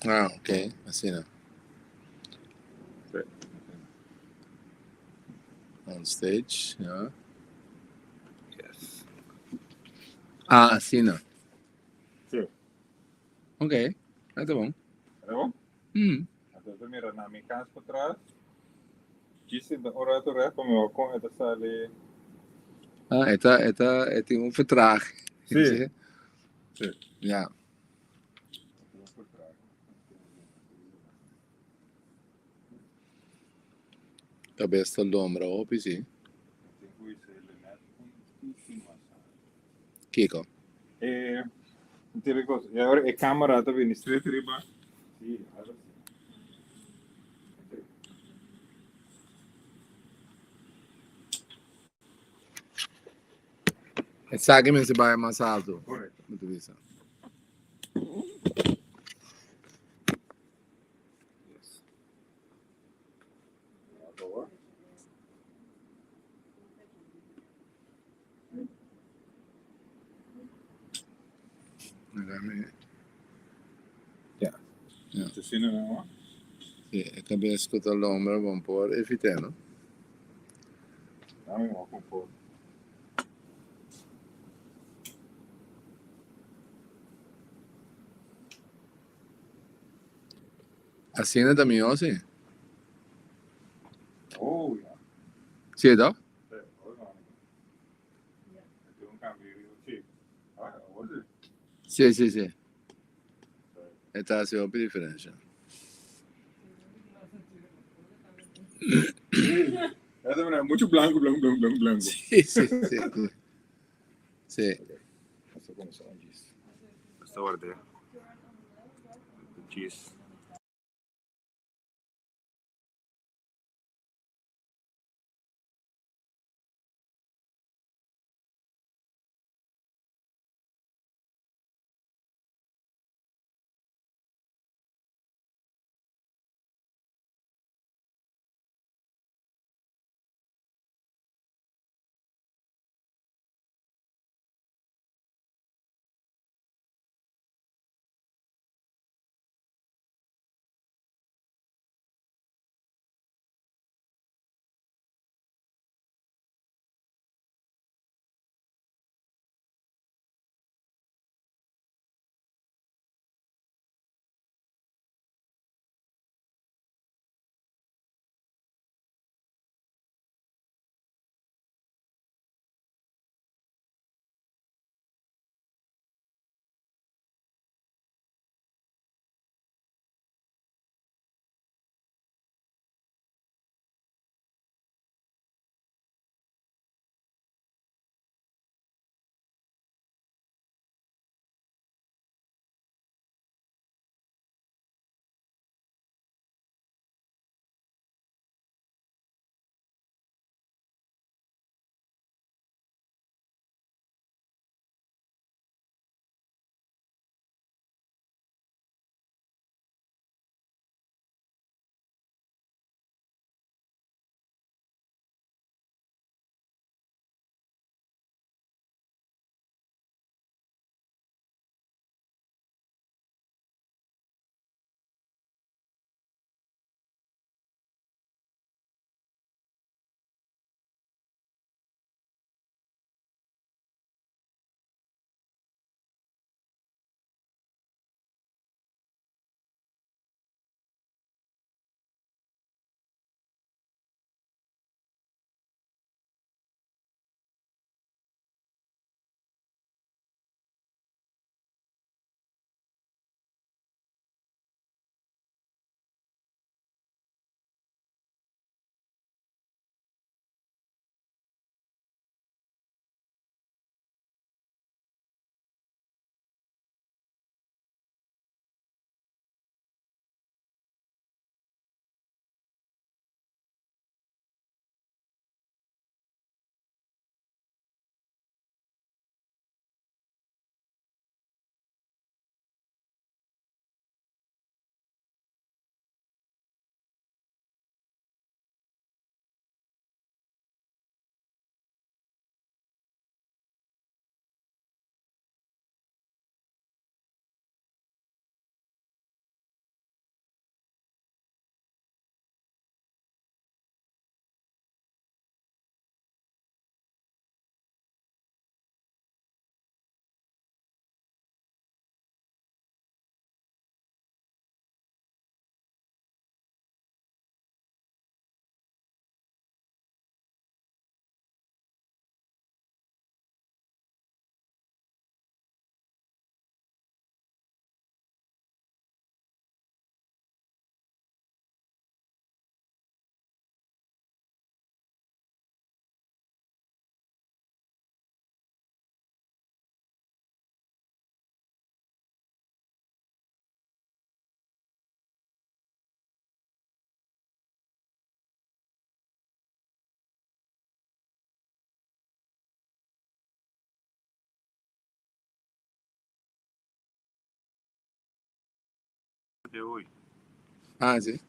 Ah, ok, asina. Sí. On stage, ja. Yes. Ah, asina. Sí. Ok, ah, ta bon. Ta bon? Anto ta mira na mi kas patras. Djis sinta un rato règt pa mi wak kon e ta sali. Ah, e ta, e ta, e tin un vertraging. Sí. Sí. Ja. Kabes ta lombra hopi, sí. Kiko? E, tira kos. E ora e kamera ta bini straight riba. Sí, algo así. Esaki mester bai mas alto. Correcto. Bo ta bisa. Yes. Por. Ja. Ja. Te sina nou? Sí, e kabes ku ta lombra bon por evit'é, no? Dame un kon por. Asina ta mihó, sí. Oh, ja. Sí, to? Sí, sí, sí. E ta hasi hopi diferensha. Mucho blanco, blanco, blanco, blanco, blanco. Sí, sí, sí. Sí. Esta guarda. Cheese. Ah, si.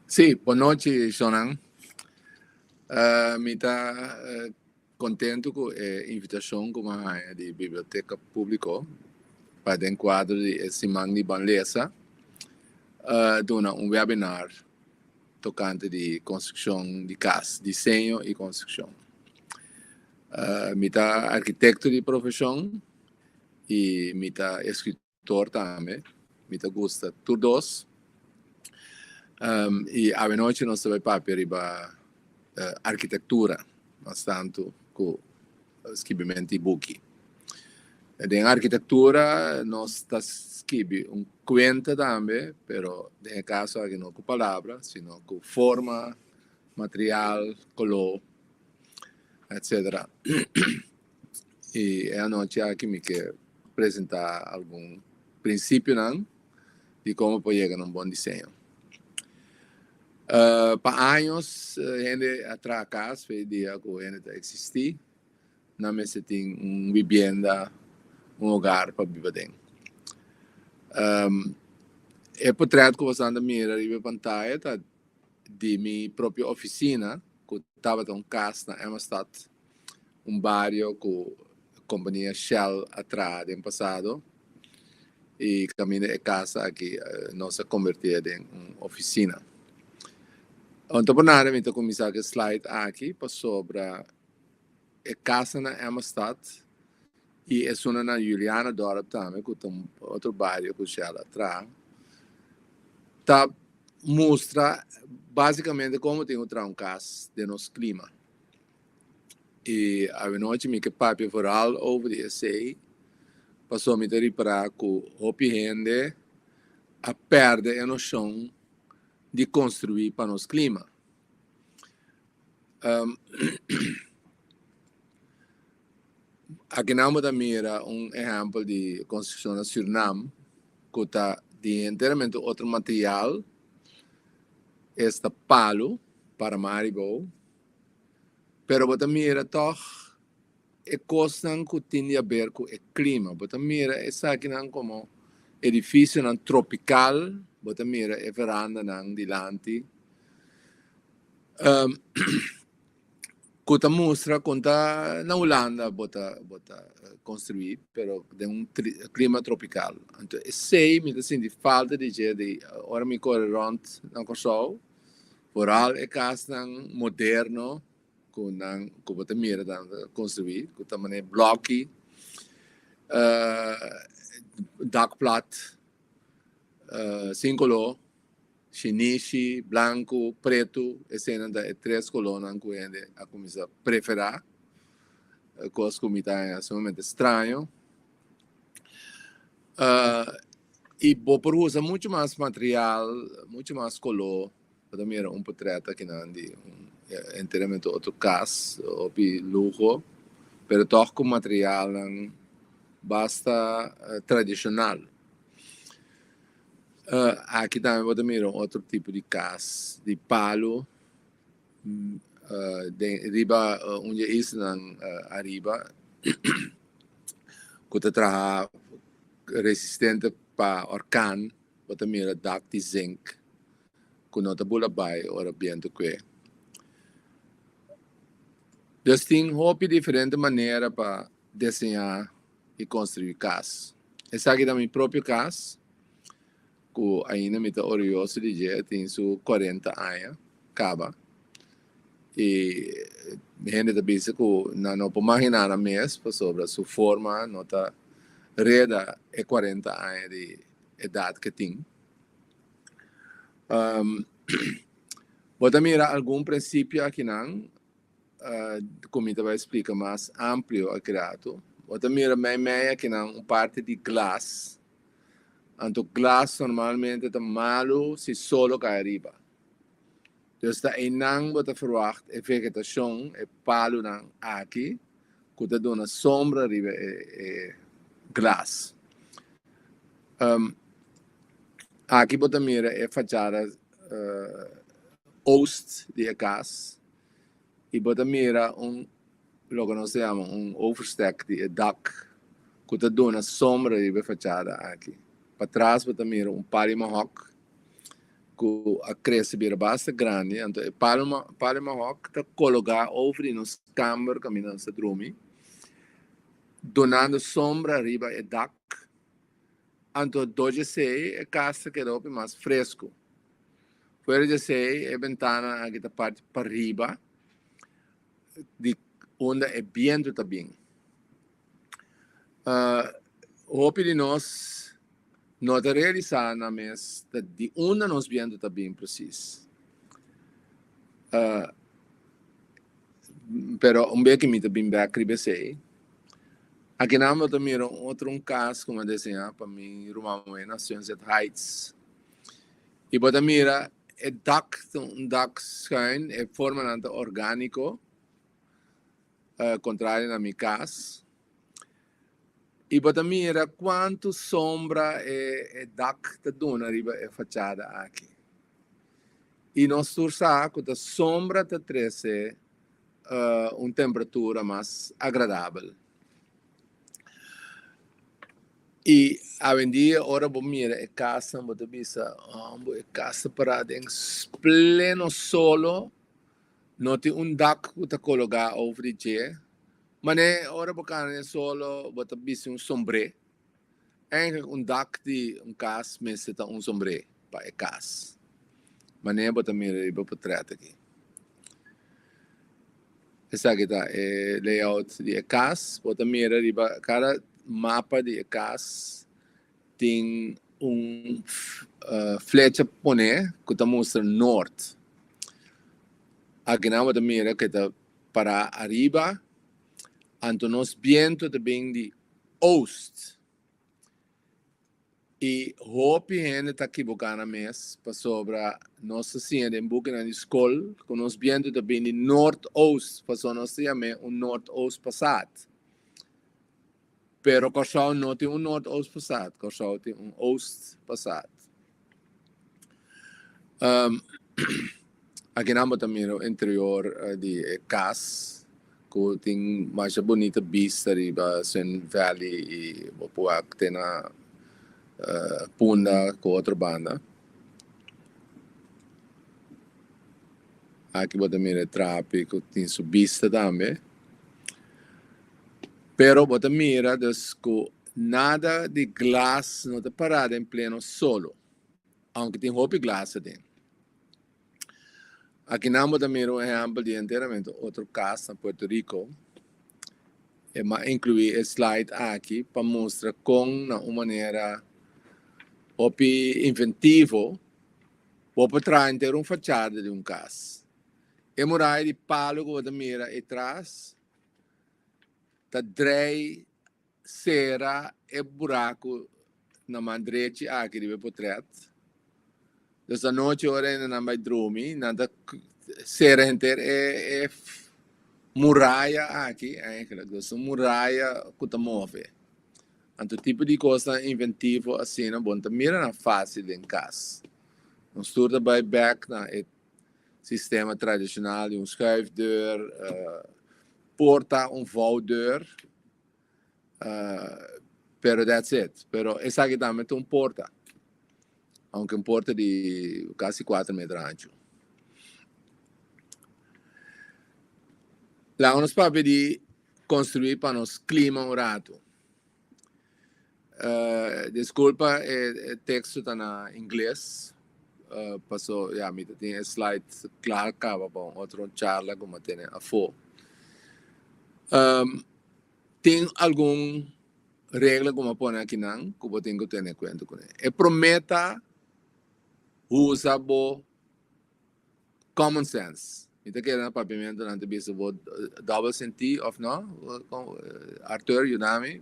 Sí, bon nochi, Shonan. Mi ta kontentu ku e invitashon ku mi a haña di Biblioteka Públiko pa den kuadro di e Siman di Ban Lesa duna un webinar tokante di konstrukshon di kas, diseño i konstrukshon. Mi ta arkitekto di profeshon i mi ta eskritor tambe. Mi ta gusta tur dos. I awenochi nos ta bai papia riba arkitektura, mas tantu ku skibimento di buki. Den arkitektura nos ta skibi un kuenta tambe, pero den e kaso aki no ku palabra, sino ku forma, material, koló, etcetera. I e anochi aki mi ke presentá algun prinsipionan di komo por yega na un bon diseño. Pa años hende a traha kas fe e dia ku hende ta eksistí, nan mester tin un bibienda, un hogar pa biba den. E portret ku boso ta mira riba e pantaya ta di mi propio ofisina ku tabata un kas na Emmastad, un bario ku kompania Shell a traha den pasado i kaminda e kas aki nos a kombertié den un ofisina. Anto por nada mi ta kuminsá ku e slide aki pasobra e kasnan na Emmastad i esunnan na Julianadorp tambe ku ta un otro bario ku Shell a traha ta mustra básikamente komo tin ku traha un kas den nos klima. I awenochi mi ke papia vooral over di esei, pasobra mi ta ripará ku hopi hende a pèrdè e noshon di konstruí pa nos klima. Akinan bo ta mira un ehèmpel di konstrukshon na Sürnam ku ta di henteramente otro material, esta palu, Paramaribo. Pero bo ta mira tòg e kosnan ku tin di aber ku e klima. Bo ta mira esakinan komo edifisionan tropikal, bo ta mira e verandanan dilanti ku ta mustra kon ta na Hulanda bo ta bo ta konstruí, pero den un klima tropikal. Anto esei mi ta sinti falta di dje di ora mi kore rònt na Kòrsou. Vooral e kasnan moderno ku nan ku bo ta mira nan ta konstruí ku ta manera blòki, dak plat, sin koló, shinishi, blanku, pretu, eseinan ta e tres kolónan ku hende a kuminsá preferá, kos ku mi ta haña sumamente straño. I bo por usa mucho mas material, mucho mas color. Bo ta mira un portret akinan di un enteramente otro cas, hopi luho, pero toch cu materialnan basta tradicional. Aki tambe bo ta mira un otro tipo di cas di palo den riba un di e islanan ariba ku ta traha resistente pa orkan, bo ta mira dak di zink ku no ta bula bai ora bientu kue. Dus tin hopi diferente manera pa deseñá i konstruí kas. Esaki ta mi propio kas ku ainda mi ta orguyoso di dje, tin su 40 aña kaba i hende ta bisa ku nan no por maginá nan mes pasobra su forma no ta reda e 40 aña di edat ke tin. Bo ta mira algun prinsipio akinan ku mi ta bai splika mas amplio aki ratu. Bo ta mira meimei akinan un parti di glas. Anto glas normalmente ta malu si solo kai ariba. Dus ta einan bo ta ferwagt e vegetashon, e palunan aki ku ta duna sombra riba e glas. Aki bo ta mira e fachada oost di e kas i bo ta mira un loke nos ta yama un overstek di e dak ku ta duna sombra riba e fachada aki. Patras bo ta mira un pali mahòk ku a krese bira basta grandi, anto e pali mahòk ta kologá over di nos kamber kaminda nos ta drumi, dunando sombra riba e dak. Anto dor di esei e kas ta keda hopi mas fresku. Fuera di esei e bentananan aki ta parti pariba di unda e bientu ta bin. Hopi di nos no ta realisá nan mes ta di unda nos bientu ta bin presis. Pero un bes ku mi ta bin bek riba esei, akinan bo ta mira un otro un kas ku mi a deseñá pa mi ruman muhé na Sunset Heights. I bo ta mira e dak ta un dak schuin, e formanan ta orgániko, kontrario na mi kas. I bo ta mira kuantu sombra e dak ta duna riba e fachada aki. I nos tur sa ku ta sombra ta trese un temperatura mas agradabel. I awendia ora bo mira e kasnan bo ta bisa, Hombo e kas ta pará den pleno solo, no tin un dak ku ta kologá over di dje. Manera ora bo kana den solo bo ta bisti un sombré. Eigenlijk un dak di un kas mester ta un sombré pa e kas. Manera bo ta mira riba portret aki. Esaki ta e layout di e kas. Bo ta mira riba kada mapa di e kas tin un flecha pone ku ta mustra nort. Akinan bo ta mira ku e ta pará ariba, anto nos bientu ta bin di oost. I hopi hende ta kiboká nan mes pasobra nos ta siña den bukinan di skol ku nos bientu ta bin di noord-oost, pasobra nos ta yam'é un noord-oost pasat. Pero Kòrsou no tin un noord-oost pasat, Kòrsou tin un oost pasat. Akinan bo ta mira un interior di e kas ku tin masha bunita bista riba Sun Valley i bo por wak te na Punda ku otro banda. Aki bo ta mira e trapi ku tin su bista tambe. Pero bo ta mira dus ku nada di glas no ta pará den pleno solo, aunke tin hopi glas aden. Akinan bo ta mira un ehèmpel di enteramente otro kas na Puerto Rico. E m'a inkluí e slide aki pa mustra kon na un manera hopi inventivo bo por traha henter un fachada di un kas. E muraya di palu ku bo ta mira etras ta drei sera e buraku na man drechi aki riba e potret. Dus anochi ora hendenan bai drumi, nan ta sera henter e e muraya aki eigenlijk. Dus un muraya ku ta move. Anto tipo di kosnan inventivo asina bo no ta mira nan fásil den kas. Nos tur ta bai bèk na e sistema tradicional di un schuifdeur, porta, un vouwdeur, pero that's it. Pero esaki tambe ta un porta, aunke un porta di casi cuatro meter ancho. Laga nos papia di construi pa nos clima un rato. Disculpa e texto ta na ingles paso ya mi ta tin e slide kla kaba pa un otro charla ku mi a tene afó. Tin algun regla ku mi a pone akinan ku bo tin ku tene kuenta kuné. E promé ta usa bo Common sense. Mi ta kere na papiamentu nan ta bisa bo double senti of no? Arthur, yuda mi.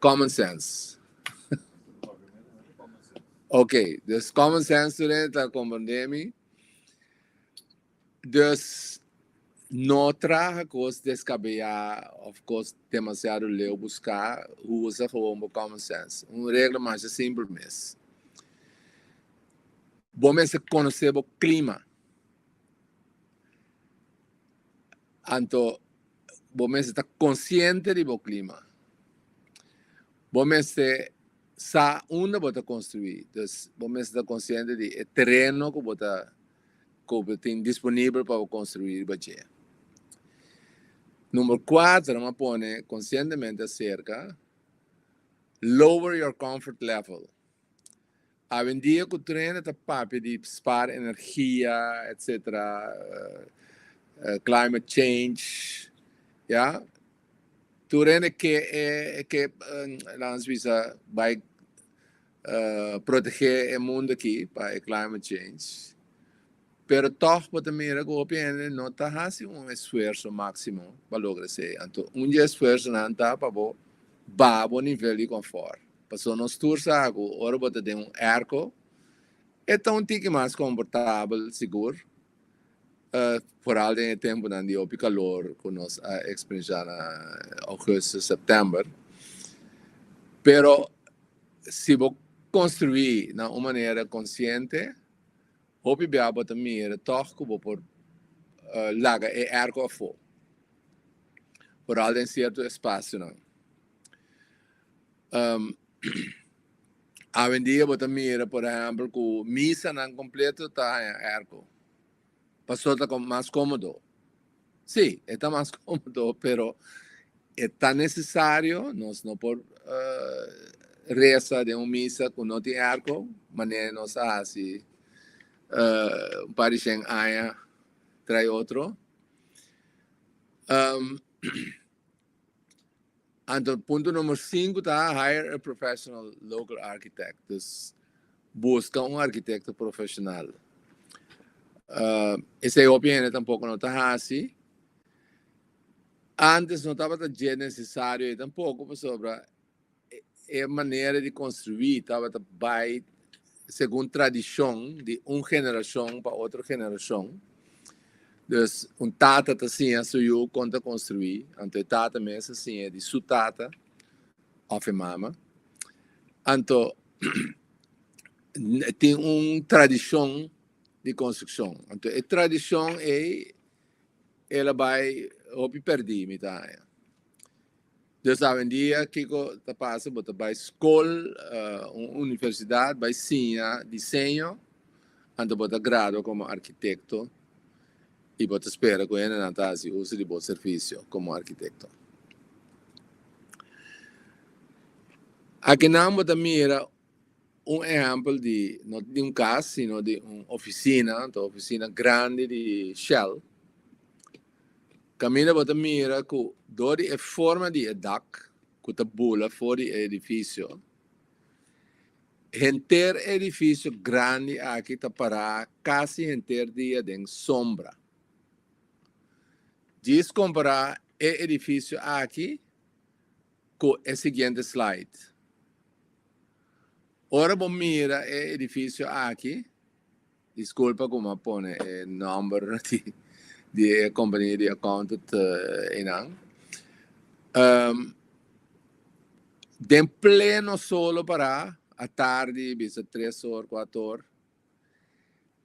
Common sense. Ok, dus common sense tur hende ta comprende mi. Dus. No traha kos deskabeyá òf kos demasiado leu buská, usa gewoon bo common sense. Un regla masha simpel mes. Bo mester konosé bo klima. Anto bo mester ta konsiente di bo klima. Bo mester sa unda bo ta konstruí. Dus bo mester ta konsiente di e tereno ku bo ta ku bo tin disponibel pa bo konstruí riba dje. Number kuater mi a pone konsientemente aserka, lower your comfort level. Awendia ku tur hende ta papia di spar energia etcetera, climate change, ya, tur hende ke e ke laga nos bisa bai protegé e mundu aki pa e climate change, pero tòg bo ta mira ku hopi hende no ta hasi un esfuerso máksimo pa logra esei. Anto un di e esfuersonan ta pa bo baha bo nivel di konfòrt, pasobra nos tur sa ku ora bo ta den un airco e ta un tiki mas komfortabel sigur, foral den e tempunan di hopi kalor ku nos a eksperenshá na ougùstus, sèptèmber, pero Si bo construi na un manera consciente, hopi bia bo ta mira toch cu bo por laga e airco afo, vooral den cierto espacionan. Awendia bo ta mira por ehempel cu misanan completo ta haña airco, pasobra ta mas comodo. Sí, e ta mas cómodo, pero e ta necesario, nos no por reza den un misa cu no tin airco, manera nos a haci un par di shen aña tras otro. Anto punto number sinku ta hire a professional local architect. Dus buska un arkitekto profeshonal. Esei hopi hende tampoko no ta hasi. Antes no tabata dje nesesario ei tampoko pasobra e manera di konstruí tabata bai segun tradishon di un generashon pa otro generashon. Dus un tata ta siña su yu kon ta konstruí, anto e tata mes a siña di su tata òf e mama. Anto tin un tradishon di konstrukshon. Anto e tradishon ei el a bai hopi pèrdí mi ta haña. Dus awendia kiko ta pasa bo ta bai skol, un universidat bai siña diseño, anto bo ta gradua komo arkitekto i bo ta spera ku hendenan ta hasi uso di bo servisio komo arkitekto. Akinan bo ta mira un ehèmpel di no di un kas sino di un ofisina, anto ofisina grandi di Shell. Kaminda bo ta mira ku dor di e forma di e dak ku ta bula for di e edifisio, henter e edifisio grandi aki ta pará kasi henter dia den sombra. Djis kompará e edifisio aki ku e siguiente slide. Ora bo mira e edifisio aki, Disculpa cu m'a pone e nomber di di e compania di accountant einan. Den pleno solo para, atardi bisa tres or, cuatro or,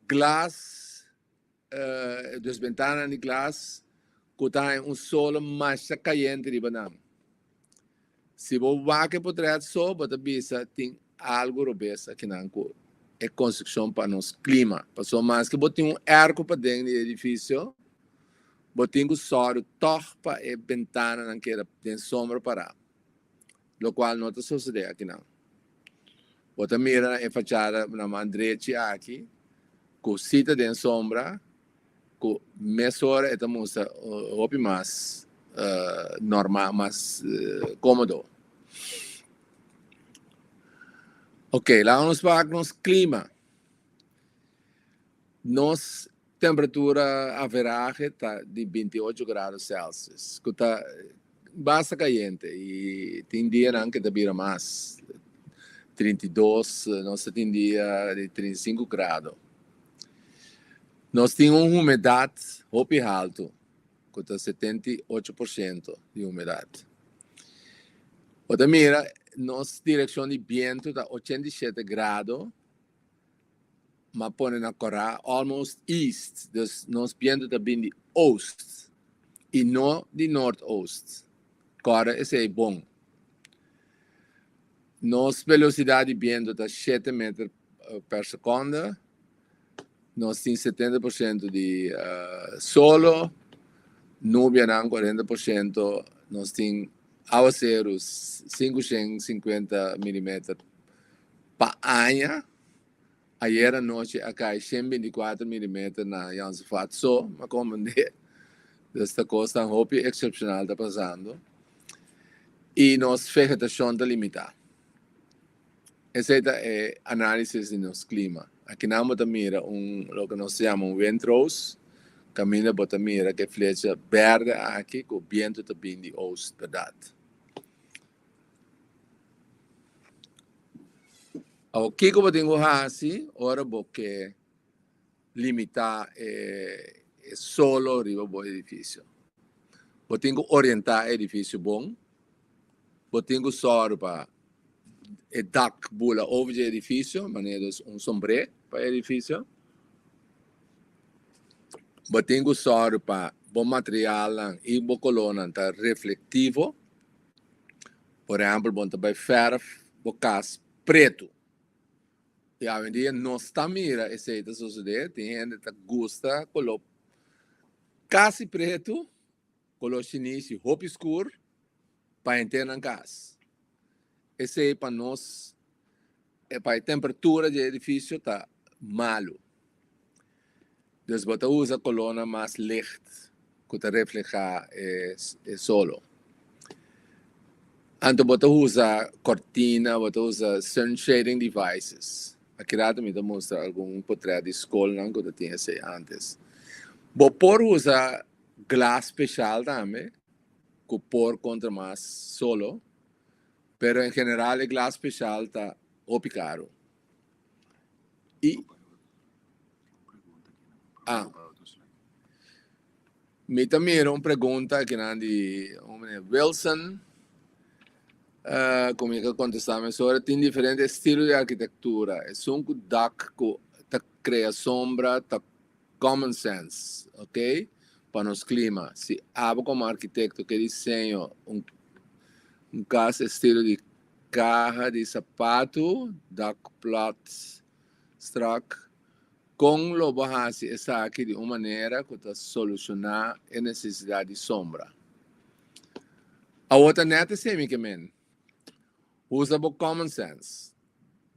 glas, dus bentananan di glas cu ta haña un solo masha cayente riba nan. Si bo wak e potret so, bo ta bisa tin algu robes akinan ku e konstrukshon pa nos klima. Pasobra maske bo tin un airco paden di e edifisio, bo tin ku sòru tòg pa e bentananan keda den sombra pará, lokual no ta sosodé akinan. Bo ta mira na e fachada na man drechi aki ku si ta den sombra. Ku mesora e ta mustra hopi mas normal, mas komodo. Ok, laga nos wak nos klima. Nos temperatura averahe ta di 28 grado Celsius, ku ta basta kayente i tin dianan ke ta bira mas, 32, nos ta tin dia di 35 grado. Nos tin un humedat hopi haltu. ku ta 78% di humedat. Bo ta mira nos direkshon di bientu ta 87 grado, m'a pone na kòrá almost east, dus nos bientu ta bin di oost i no di noordoost. Kòrda esei bon. Nos velosidat di bientu ta shete meter per sekonde. Nos tin 70% di solo, nubianan 40%, nos tin awaseru 550 milimeter pa aña. Ayer anochi a kai 124 milimeter na Jansevat so, m'a komprendé. Dus ta kosnan hopi eksepshonal ta pasando. I nos vegetashon ta limitá. Esei ta e análisis di nos klima. Akinan bo ta mira un loke nos ta yama un windroos, kaminda bo ta mira ku e flecha bèrdè aki ku bientu ta bin di oost bèrdat. Awor kiko bo tin ku hasi ora bo ke limitá e solo riba bo edifisio? Bo tin ku orientá e edifisio bon, bo tin ku sòru pa e dak bula over dje edifisio, manera dus un sombré pa e edifisio. Bo tin ku sòru pa bo materialnan i bo kolónan ta reflektivo. Por ehèmpel, bo no ta bai fèrf bo kas pretu. I awendia nos ta mira esei ta sosodé, tin hende ta gusta koló kasi pretu, koló shinishi hopi skur pa henter nan kas. Esei pa nos, pa e temperatura di e edifisio ta malu. Dus bo ta usa kolónan mas licht ku ta reflehá e solo. Anto bo ta usa kortina, bo ta usa sun shading devices. Aki rato mi ta mustra algun potrèt di skolnan ku ta tin esei ántes. Bo por usa glas speshal tambe ku por kontra mas solo, pero en general e glas speshal ta hopi karu. I ah, mi ta mira un pregunta akinan di un meneer Wilson. Ku mi ka kontestá mesora. Tin diferente estilo di arkitektura. Esun ku dak ku ta krea sombra ta common sense, ok? Pa nos klima. Si abo komo arkitekto ke diseño un un kas estilo di Kaha di sapatu, dak plat, strak. Kon lo bo hasi esaki di un manera ku ta solushoná e nesesidat di sombra? Awor ta nèt esei mi ke men. Usa bo common sense.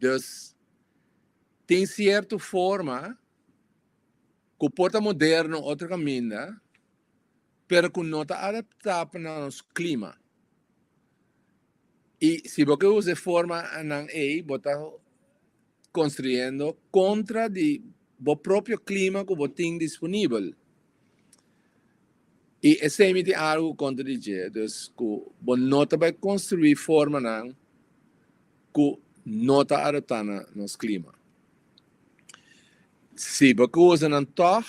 Dus, tin sierto forma ku por ta moderno otro kaminda, pero ku no ta adaptá pa na nos klima. I si bo ke usa e formanan ei, bo ta konstruyendo kontra di bo propio klima ku bo tin disponibel. I esei mi tin algu kontra di dje, dus ku bo no ta bai konstruí formanan ku no ta adaptá na nos klima. Si bo ke usa nan tòg,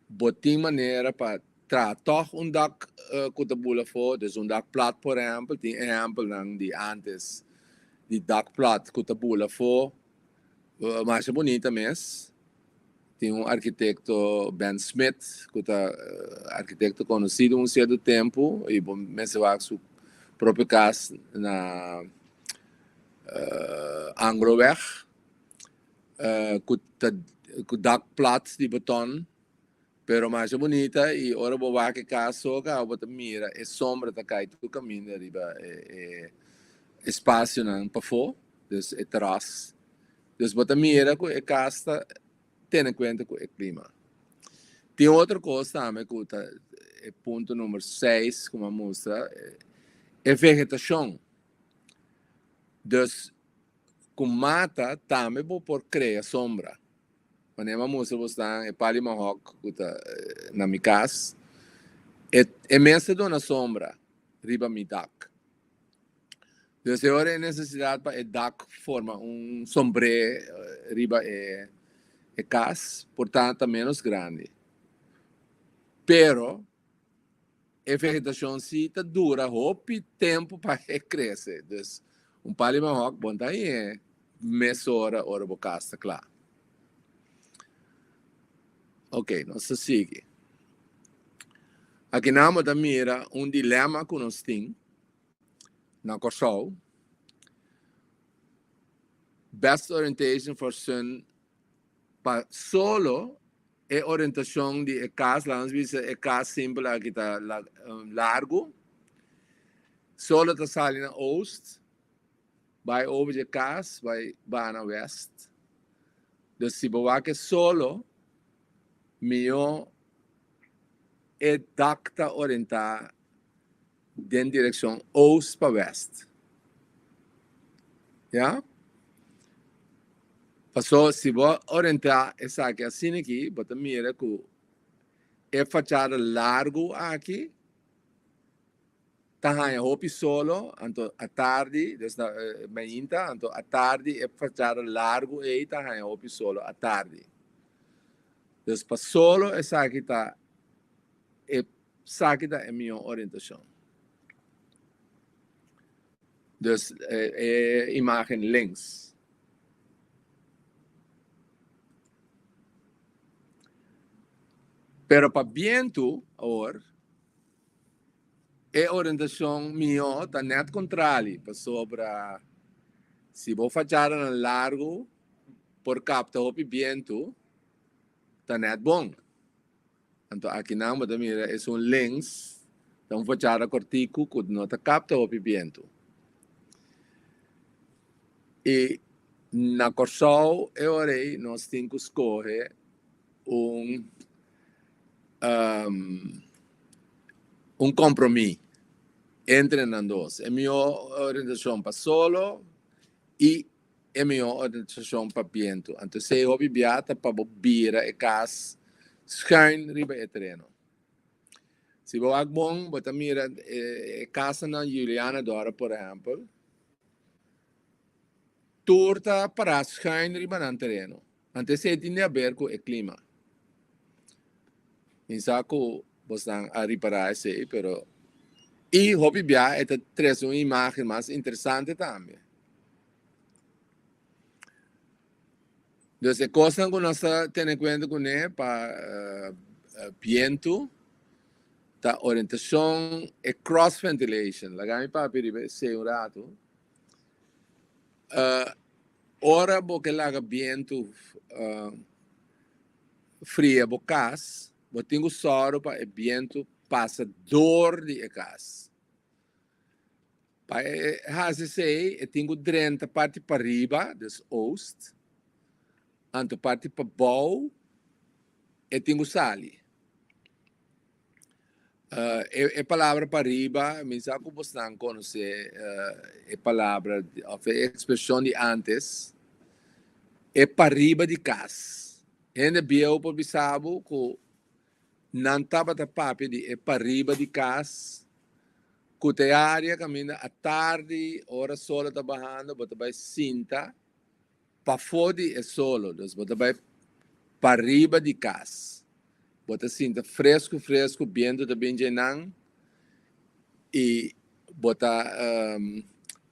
Bo tin manera pa traha tòg un dak ku ta bula afó, dus un dak plat por ehèmpel, tin ehèmpelnan di ántes di dak plat ku ta bula afó, masha bunita mes. Tin un arkitekto Ben Smit ku ta arkitekto konosido un sierto tempu i bo mester wak su propio kas na Angloweg. Ku ta ku dak plat di beton pero masha bunita i ora bo wak e kas so kaba bo ta mira e sombra ta kai tur kaminda riba e e espasionan pafó dus e teras dus bo ta mira ku e kas ta tene kuenta ku e klima. Tin otro kos tambe ku ta e punto number seis ku mi a mustra e vegetashon dus Ku mata tambe bo por krea sombra. Manera mi a mustra bosnan e pali mahok ku ta na mi kas, e e mes ta duna sombra riba mi dak. Dus e ora e nesesidat pa e dak forma un sombré riba e e kas por ta ta ménos grandi. Pero. E vegetashon si ta dura hopi tempu pa e krese. Dus un pali mahòk bon ta hañ'é mesora ora bo kas ta kla. Ok, nos ta sigui. Akinan bo ta mira un dilema ku nos tin na Kòrsou. Best orientation for sun pa solo E orientashon di e kas, laga nos bisa e kas simpel aki ta largu. Solo ta sali na oost, bai over dje kas, bai baha na west. Dus si bo wak e solo, mihó e dak ta orientá den direkshon oost pa west. Ya? Paso si bo orientá esaki asina aki, bo ta mira ku e fachada largu aki ta haña hopi solo, anto atardi, des na mainta, anto atardi e fachada largu ei ta haña hopi solo atardi. Dus pa solo esaki ta e Esaki ta e mihó orientashon. Dus e imágen links. Pero pa bientu awor, e orientashon mihó ta nèt kontrali, pasobra si bo fachadanan largu por kapta hopi bientu, ta nèt bon. Anto akinan bo ta mira esun links ta un fachada kortiku ku no ta kapta hopi bientu. I na Kòrsou e ora ei nos tin ku skohe un un kompromí entre nan dos. E mihó orientashon pa solo i E mihó orientashon pa bientu. Anto esei hopi bia ta pa bo bira e kas schuin riba e tereno. Si bo wak bon, bo ta mira e kasanan Juliana Dora por ehèmpel, tur ta pará schuin riba nan tereno. Anto esei tin di haber ku e klima. Mi sa ku bosnan a ripará esei, pero i hopi bia e ta trese un imágen mas interesante tambe. Dus e kosnan ku nos ta tene kuenta kuné pa bientu ta orientashon, e cross ventilation. Laga mi papia riba esei un ratu. Ora bo ke laga bientu fria bo kas, bo tin ku sòru pa e bientu pasa dor di e kas. Pa e hasi esei, e tin ku drenta parti pariba, dus oost, anto parti pabou e tin ku sali. E palabra pariba, mi sa ku bosnan konosé e palabra òf e ekspreshon di ántes, e pariba di kas. Hende bieu por bisa bo ku nan tabata papia di e pariba di kas, ku ta e área kaminda atardi ora solo ta bahando bo ta bai sinta pafó di e solo, dus bo ta bai pariba di kas. Bo ta sinta fresku fresku, bientu ta bin dje nan i bo ta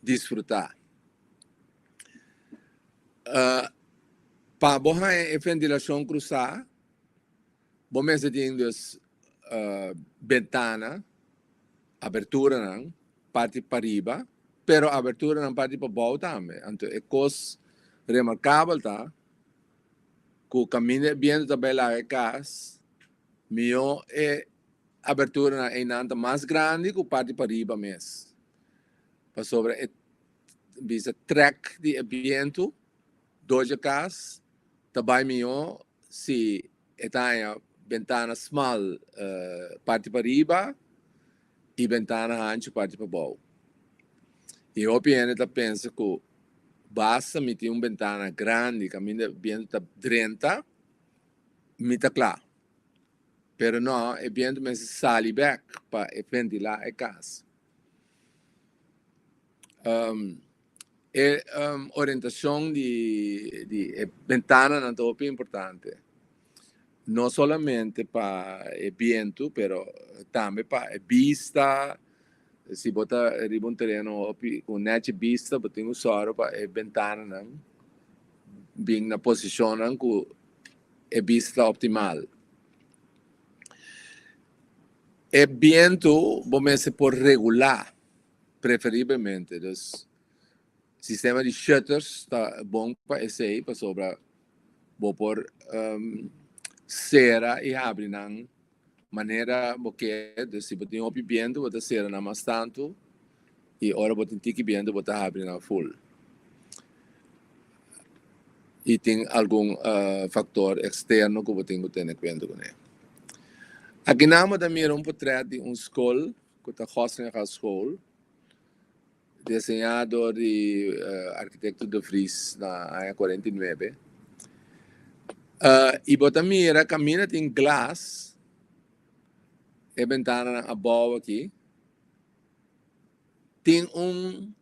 disfrutá. Pa bo haña e ventilashon krusá, bo mester tin dus bentana, aberturanan parti pariba, pero aberturanan parti pabou tambe. Anto e kos remarkabel ta ku kaminda e bientu ta bai laga e kas, mihó e aberturanan einan ta mas grandi ku parti pariba mes. Pasobra e bisa trèk di e bientu dor dje kas ta bai mihó si e ta haña bentana smal parti pariba i bentana hanchu parti pabou. I hopi hende ta pensa ku basta mi tin un bentana grandi kaminda e bientu ta drenta, mi ta kla. Pero no, e bientu mester sali bek pa e ventilá e kas. E orientashon di e bentananan ta hopi importante. No solamente pa e bientu, pero tambe pa e bista. Si bo ta riba un tereno hopi ku nechi bista, bo tin ku sòru pa e bentananan bin na posishonnan ku e bista ta optimal. E bientu bo mester por regulá preferiblemente. Dus sistema di shutters ta bon pa esei pasobra bo por sera i habri nan manera bo ke. Dus si bo tin hopi bientu bo ta sera nan mas tantu i ora bo tin tiki bientu bo ta habri nan ful. I tin algun faktor eksterno ku bo tin ku tene kuenta kuné. Akinan bo ta mira un potret di un skol ku ta Goslinga School. Deseñá dor di arkitekto De Vries na aña 49. I bo ta mira kaminda tin glas, e bentananan abou aki, tin un,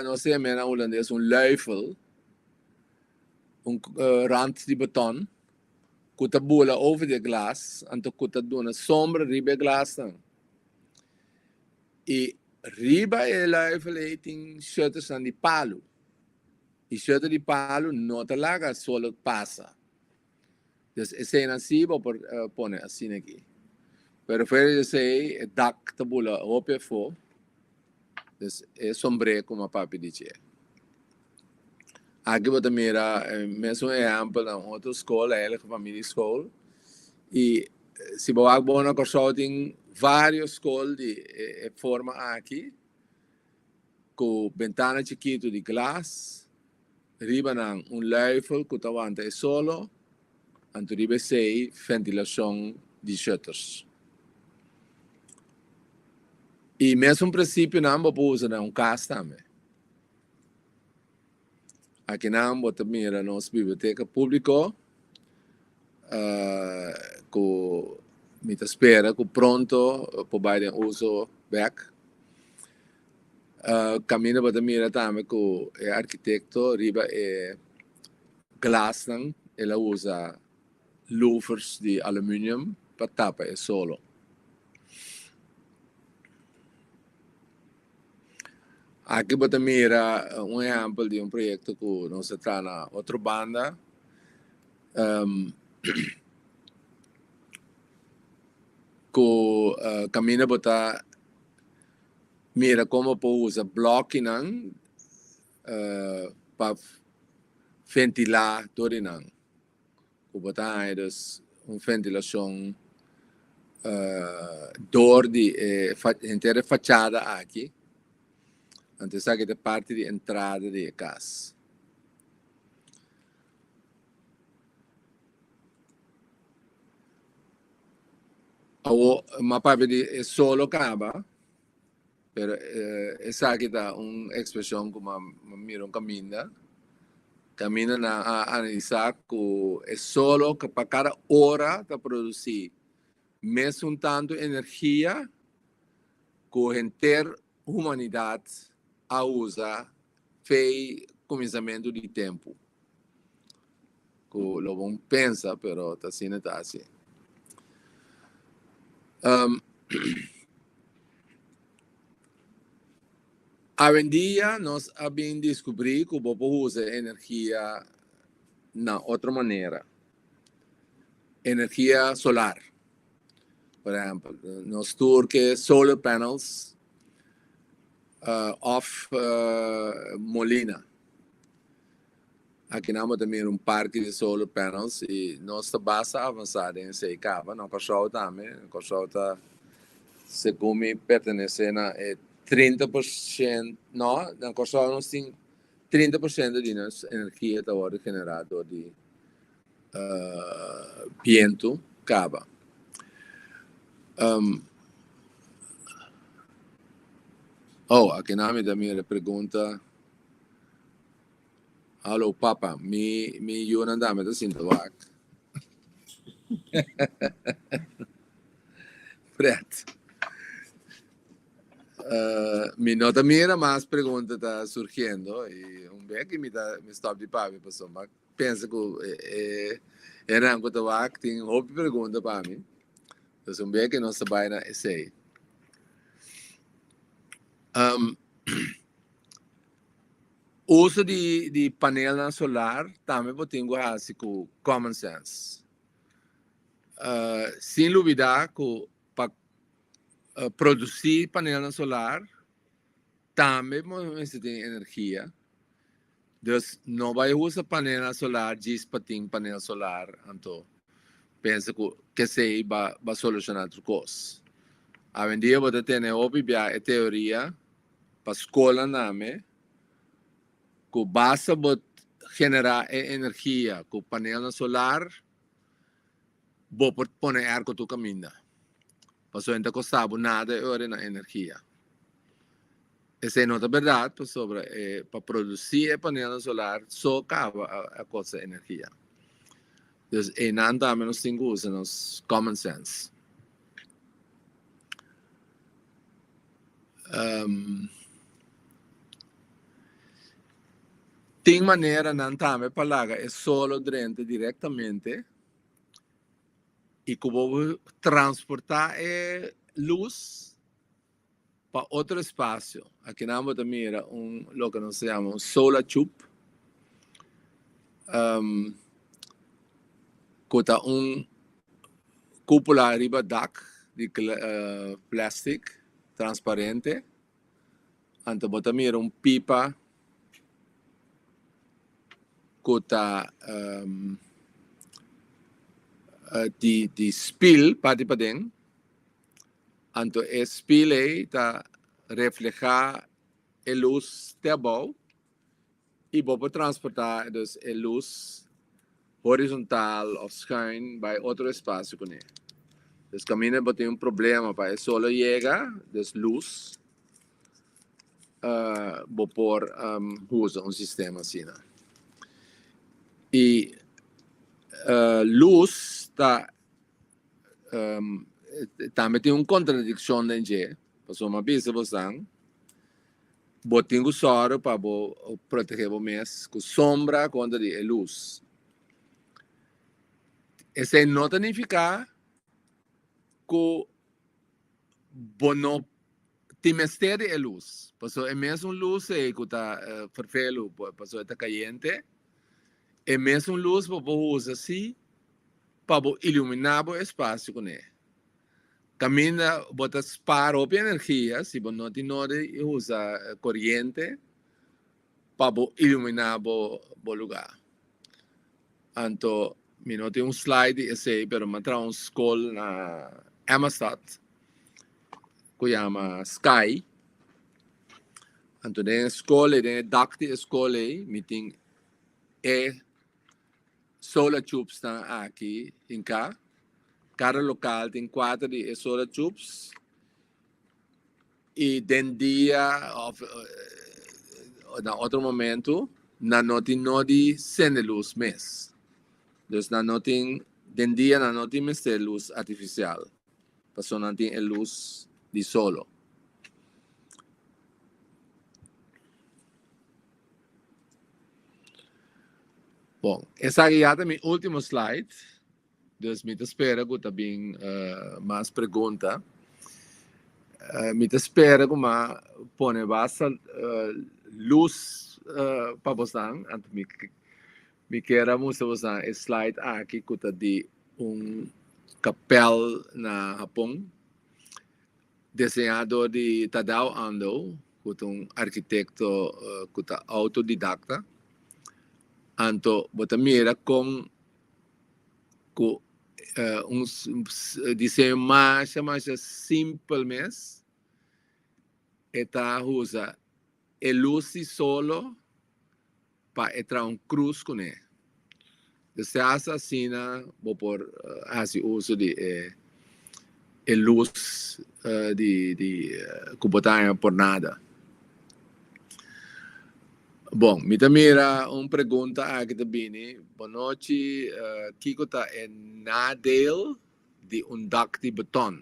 no sé men na hulandes, un luifel, un rand di beton ku ta bula over di e glas, anto ku ta duna sombra riba e glasnan. I riba e luifel ei tin shuttersnan di palu. I shutter di palu no ta laga solo pasa. Dus eseinan si bo por pone asina aki. Pero fuera di esei e dak ta bula hopi afó. Dus e sombré ku mi a papia di dje. Aki bo ta mira e mesun ehèmpel na un otro skol, Heilige Familieschool. I si bo wak bon na Kòrsou tin vários skol di e forma aki ku bentana chikitu di glas, riba nan un luifel ku ta wanta e solo, anto riba esei ventilashon di shutters. I mesun prinsipionan bo por usa na un kas tambe. Akinan bo ta mira nos biblioteka públiko ku mi ta spera ku pronto por bai den uso bèk. Kaminda bo ta mira tambe ku e arkitekto riba e glasnan el a usa louvers di aluminium pa tapa e solo. Aki bo ta mira un ehèmpel di un proyekto ku nos a traha na otro banda. Ku kaminda bo ta mira kon bo por usa blòkinan pa ventilá tur di nan. Ku bo ta haña dus un ventilashon dor di e henter e fachada aki. Anto esaki ta parti di entrada di e kas. Awor mi a papia di e solo kaba. Pero esaki ta un ekspreshon ku mi a mira un kaminda. Kaminda nan a analisá ku e solo pa kada ora ta produsí mesun tantu energia ku henter humanidat a usa fei kuminsamentu di tempu. Ku lo bon pensa pero ta asina ta hasi. Awendia nos a bin diskubrí ku bo por usa e energia na otro manera. Energia solar, por ehèmpel. Nos tur ke solar panels òf molina. Akinan bo ta mira un parke di solar panels i nos ta basta avansá den esei kaba. Na Kòrsou tambe. Kòrsou ta segun mi pertenesé na e 30 por shent, no, na Kòrsou nos tin 30 por shento di nos energia ta wòrdu generá dor di bientu kaba. Oh, akinan mi ta mira pregunta. Hallo papa, mi mi yunan tambe ta sinta wak. Fred. Uh, mi no ta mira mas pregunta ta surgiendo y un bek y mi ta mi stop di papia pasobra pensa ku e, e, Hendenan ku ta wak tin hopi pregunta pa mi. Dus un bia ke nos ta bai na esei. Um, uso di, di panelnan solar tambe bo tin ku hasi ku common sense. Uh, sin lubida ku pa uh, produsí panelnan solar tambe bo mester tin energia. Dus no bai usa panelnan solar djis pa tin panel solar anto pensa ku kesei ba ba solushoná tur kos. Awendia bo ta tene hopi bia e teoria pa skolnan name ku basta bo generá e energia ku panelnan solar bo por pone airco tur kaminda. Pasobra e no ta kosta bo nada e ora na energia. Esei no ta bèrdat pasobra e pa produsí e panelnan solar so kaba a kosta energia. Dus einan tambe nos tin ku usa nos common sense. Tin maneranan tambe pa laga e solo drenta direktamente. I ku bo transportá e lus pa otro espasio. Akinan bo ta mira un loke nos ta yama un solar tube, ku ta un kúpula riba dak di plastic transparente. Anto bo ta mira un pipa ku ta di di spil parti paden, anto e spil ei ta reflehá e lus te abou i bo por transportá dus e lus horizontal òf schuin bai otro espasio kuné. Dus kaminda bo tin un problema pa e solo yega, dus lus, bo por usa un sistema asina. I lus ta tambe tin un kontradikshon den dje, pasobra mi a bisa bosan bo tin ku sòru pa bo protegé bo mes ku sombra kontra di e lus. Esei no ta nifiká ku bo no tin mester di e lus, pasobra e mesun lus ei ku ta ferfelu pasobra e ta kayente, e mesun lus bo por usa si pa bo iluminá bo espasio kuné. Kaminda bo ta spar hopi energia si bo no tin noda di usa koriente pa bo iluminá bo bo lugá. Anto mi no tin un slide di esei pero mi a traha un skol na Emmastad ku yama Sky. Anto den e skol ei, den e dak di e skol ei mi tin e solar tubesnan aki hinká. Kada lokal tin kuater di e solar tubes i den dia òf na otro momentu nan no tin no di sende lus mes. Dus nan no tin den dia nan no tin mester lus artifisial pasobra nan tin e lus di solo. Bon, esaki ya ta mi ultimo slide. Dus mi ta spera ku ta bin mas pregunta. Mi ta spera ku m'a pone basta lus pa bosnan. Anto mi mi kier a mustra bosnan e slide aki ku ta di un kapèl na Hapon diseñá dor di Tadao Ando ku ta un arkitekto ku ta outodidakta. Anto bo ta mira kon ku un diseño masha masha simpel mes e ta usa e lus di solo pa e traha un krus kuné. Desde hasta asina bo por hasi uso di e e lus di di ku bo ta haña por nada. Bon, mi ta mira un pregunta aki ta bini, Bonochi, kiko ta e nadeel di un dak di beton?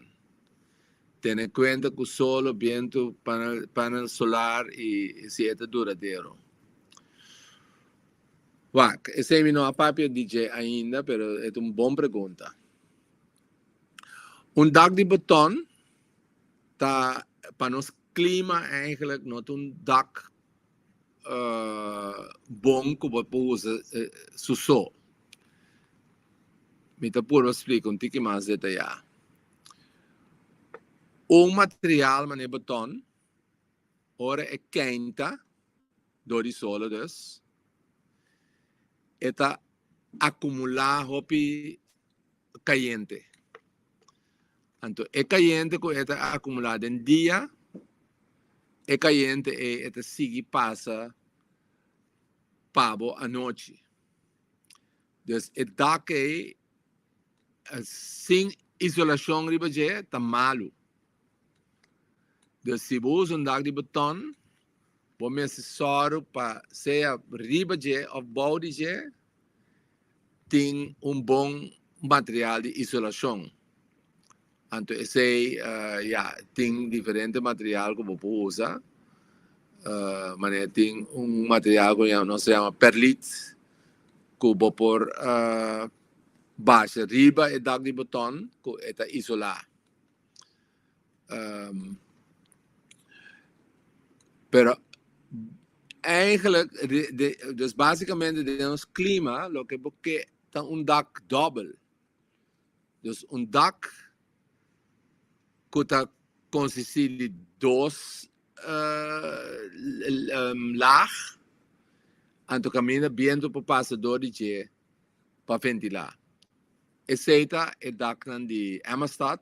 Tene kuenta ku solo, bientu, panel solar i si e ta duradero. Wak, esei mi no a papia di dje ainda, pero e ta un bon pregunta. Un dak di beton ta pa nos klima eigenlijk no ta un dak bon ku bo por usa su so. Mi ta purba splika un tiki mas detayá. Un material manera beton, ora e keinta dor di solo dus, e ta akumulá hopi kayente. Anto e kayente ku e ta akumulá den dia, e kayente ei e ta sigui pasa pa bo anochi. Dus e dak ei sin isolashon riba dje ta malu. Dus si bo usa un dak di beton, bo mester sòru pa sea riba dje òf bou di dje tin un bon material di isolashon. Anto esei ya tin diferente material ku bo por usa. Manera tin un material ku nos ta yama perlit ku bo por basha riba e dak di beton ku e ta isolá. Pero eigenlijk, dus básicamente den nos klima loke bo ke ta un dak dòbel. Dus un dak ku ta konsistí di dos laag, anto kaminda bientu por pasa dor di dje pa ventilá. Esei ta e daknan di Emmastad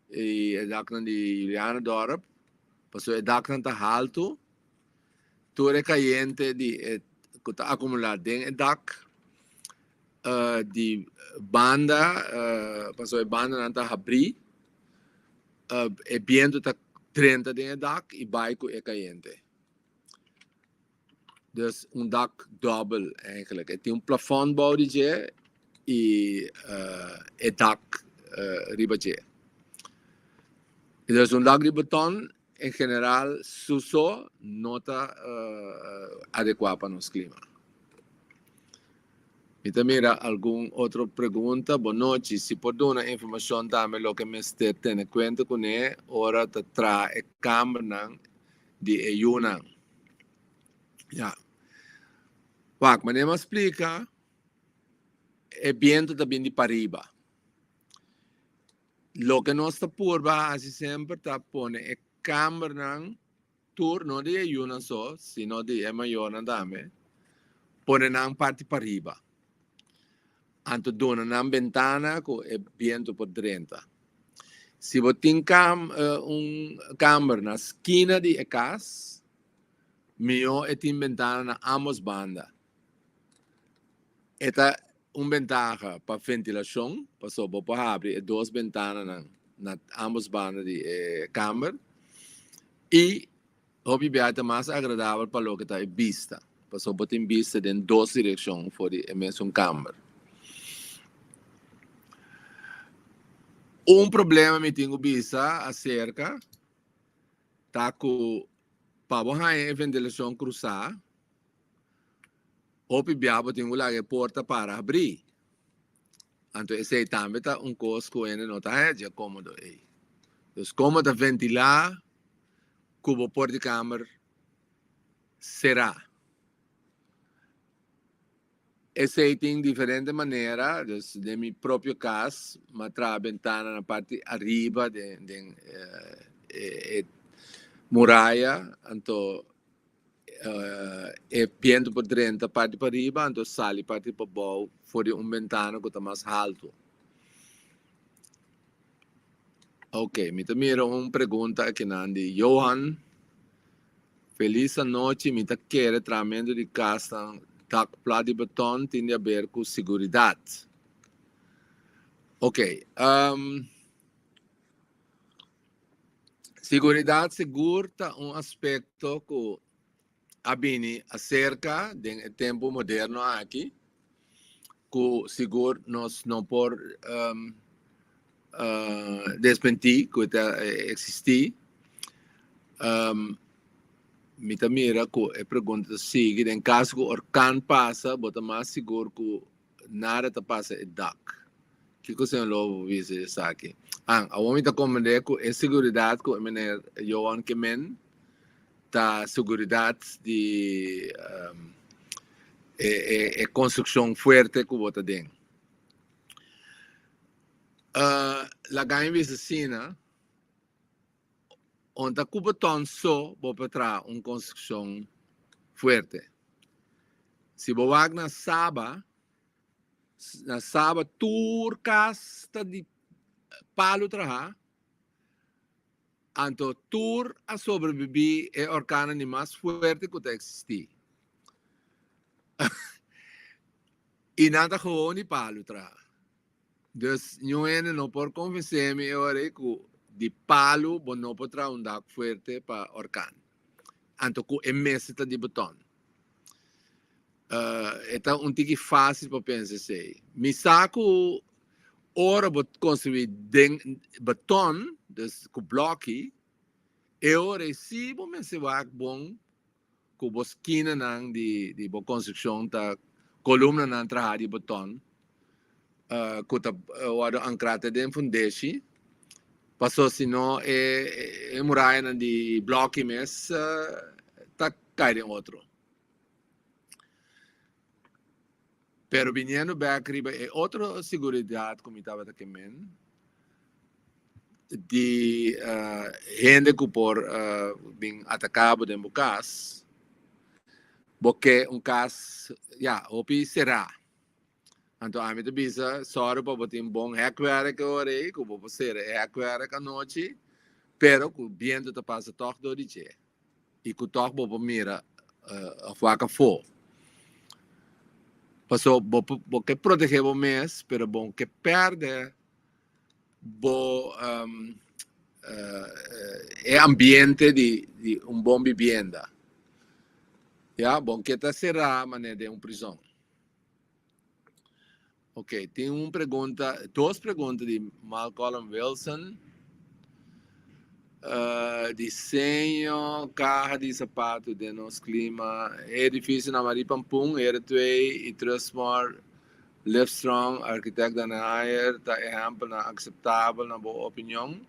i e daknan di Julianadorp, pasobra e daknan ta haltu, tur e kayente di e ku ta akumulá den e dak di banda, pasobra e bandanan ta habrí, e bientu ta drenta den e dak i bai ku e kayente. Dus un dak dòbel eigenlijk. E tin un plafòn bou di dje i e dak riba dje. Dus un dak di beton en general su so no ta adekuá pa nos klima. Mi ta mira algun otro pregunta. Bon nochi, si por duna informashon tambe loke mester tene kuenta kuné ora ta traha e kambernan di e yunan. Ya. Wak, manera mi a splika, e bientu ta bin di pariba. Loke nos ta purba hasi semper ta pone e kambernan tur, no di e yunan so, sino di e mayornan tambe, pone nan parti pariba. Anto duna nan bentana ku e bientu por drenta. Si bo tin kam un kamber na skina di e kas, mihó e tin bentana na ambos banda. E ta un bentaha pa ventilashon, pasobra bo por habri e dos bentananan na ambos banda di e kamber i Hopi bia ta mas agradabel pa loke ta e bista, pasobra bo tin bista den dos direkshon for di e mesun kamber. Un problema mi tin ku bisa aserka ta ku pa bo haña e ventilashon krusá, hopi bia bo tin ku laga e porta para habrí. Anto esei tambe ta un kos ku hende no ta haña dje kómodo ei. Dus komo ta ventilá ku bo por di kamer será? Esei tin diferente manera, dus den mi propio kas m'a traha bentana na parti ariba den den e muraya, anto E bientu por drenta parti pariba anto sali parti pabou for di un bentana ku ta mas haltu. Ok, mi ta mira un pregunta akinan di Johan. Felis anochi, mi ta kere trahamentu di kasnan dak plat di beton tin di haber ku siguridat. Ok, um, Siguridat sigur ta un aspekto ku a bini aserka den e tempu moderno aki ku sigur nos no por desmentí ku e ta eksistí. Mi ta mira ku e pregunta ta sigui, den kaso ku orkan pasa, bo ta mas sigur ku nada ta pasa e dak? Kiko señor Lobo por bisa di esaki? An, awor mi ta komprendé ku e seguridat ku e meneer Johan ke men ta seguridat di e e e konstrukshon fuerte ku bo ta den. Laga mi bisa asina. On ta ku beton so bo por traha un konstrukshon fuerte. Si bo wak na Saba, na Saba tur kas ta di palu traha, anto tur a sobrebibí e orkannan di mas fuerte ku ta eksistí. I nan ta gewoon di palu traha. Dus niun hende no por konvensé mi e ora ei ku di palu bo no por traha un dak fuerte pa orkan. Anto ku e mester ta di beton. E ta un tiki fásil pa pensa esei. Mi sa ku ora bo konstruí den beton, dus ku blòki, e ora ei sí bo mester wak bon ku bo skinanan di di bo konstrukshon ta kolumnanan traha di beton ku ta wòrdu ankrá te den fundeshi, paso si no e e murayanan di blòki mes ta kai den otro. Pero biniendo bèk riba e otro siguridat ku mi tabata ke men, di hende ku por bin ataká bo den bo kas, bo ke un kas, ya, hopi será. Anto ami ta bisa, sòru pa bo tin bon hèkwèrk e ora ei, ku bo por sera e hèkwèrk anochi, pero ku bientu ta pasa tòg dor di dje. i ku tòg bo por mira òf wak afó. Paso bo bo ke protegé bo mes, pero bo ke pèrdè bo e ambiente di di un bon bibienda. Ya, bo ke ta será manera den un prizòn. Ok, tin un pregunta, dos pregunta di Malcolm Wilson. Uh, diseño caja di zapato den nos clima. Edificio na Marie Pampun, R2 y Trustmore, Livestrong, architect Dan Heyer, ta ehempelnan aceptabel na bo opinion?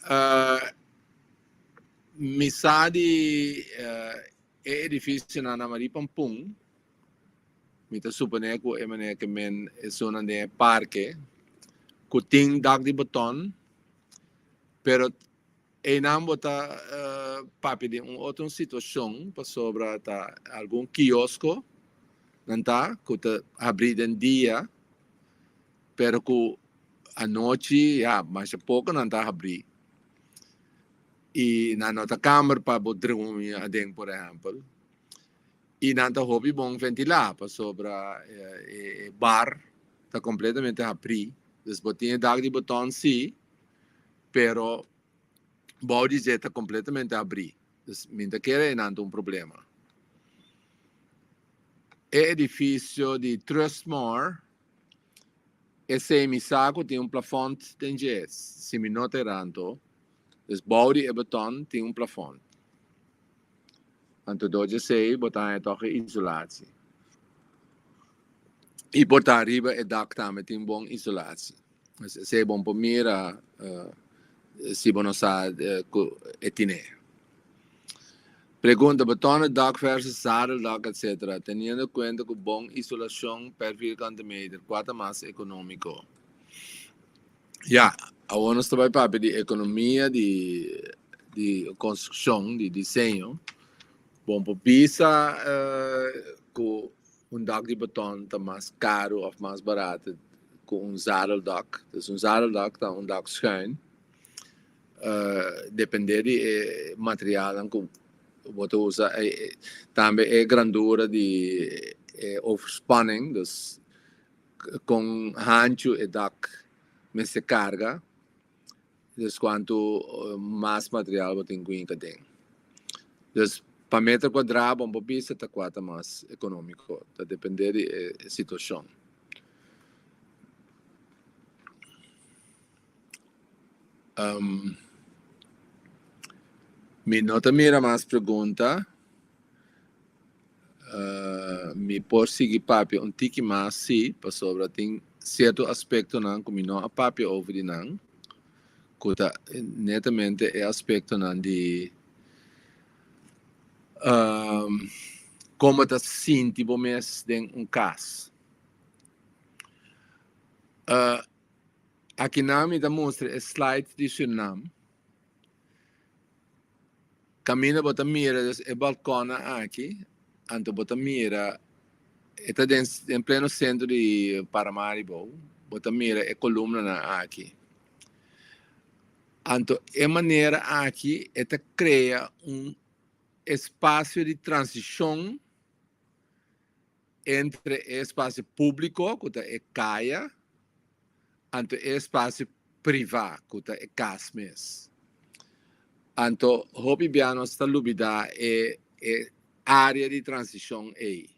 Uh, mi sa di uh, e edificionan na Marie Pampun, Mi ta suponé ku e manera ke men esunnan den e parke ku tin dak di beton, pero einan bo ta papia di un otro situashon pasobra ta algun kiosko nan ta ku ta habrí den dia, pero ku anochi ya masha poko nan ta habrí i nan no ta kamber pa bo drumi aden por ehèmpel. I nan ta hopi bon ventilá pasobra e bar ta kompletamente habrí. Dus bo tin e dak di boton sí, pero bou di dje ta kompletamente habrí. Dus mi ta kere einan ta un problema. E edifisio di Trustmore, esei mi sa ku tin un plafònt den dje, si mi no ta erando. Dus bou di e beton tin un plafònt. Anto dor djesei bo ta haña tòg e isolatie. I por ta riba e dak tambe tin bon isolatie. Dus esei bon por mira si bo no sa ku e tine. Pregunta, Betonnen dak versus zadeldak etc. Teniendo kuenta ku bon isolashon per vierkante meter, kua ta mas ekonómiko? Ya, awor nos ta bai papia di ekonomia di di konstrukshon, di diseño. Bon por bisa ku un dak di beton ta mas karu òf mas barato ku un zadeldak. Dus un zadeldak ta un dak schuin, depende di e materialnan ku bo ta usa, tambe e grandura di e overspanning, dus kon hanchu e dak mester karga, dus kuantu mas material bo tin ku hinka den. Dus pa meter kuadrá bo por bisa ta kua ta mas ekonómiko, ta dependé di e situashon. Mi no ta mira mas pregunta. Mi por sigui papia un tiki mas si, pasobra tin cierto aspectonan cu mi no a papia over di nan, cu ta netamente e aspectonan di con bo ta sinti bo mes den un cas. Akinan mi ta mustra e slide di Surinam. Kaminda bo ta mira dus e balkonnan aki, anto bo ta mira e ta den den pleno sentro di Paramaribo, bo ta mira e kolumnanan aki. Anto e manera aki e ta krea un espasio di transishon entre e espasio públiko ku ta e kaya anto e espasio privá ku ta e kas mes. Anto hopi bia nos ta lubidá e e área di transishon ei.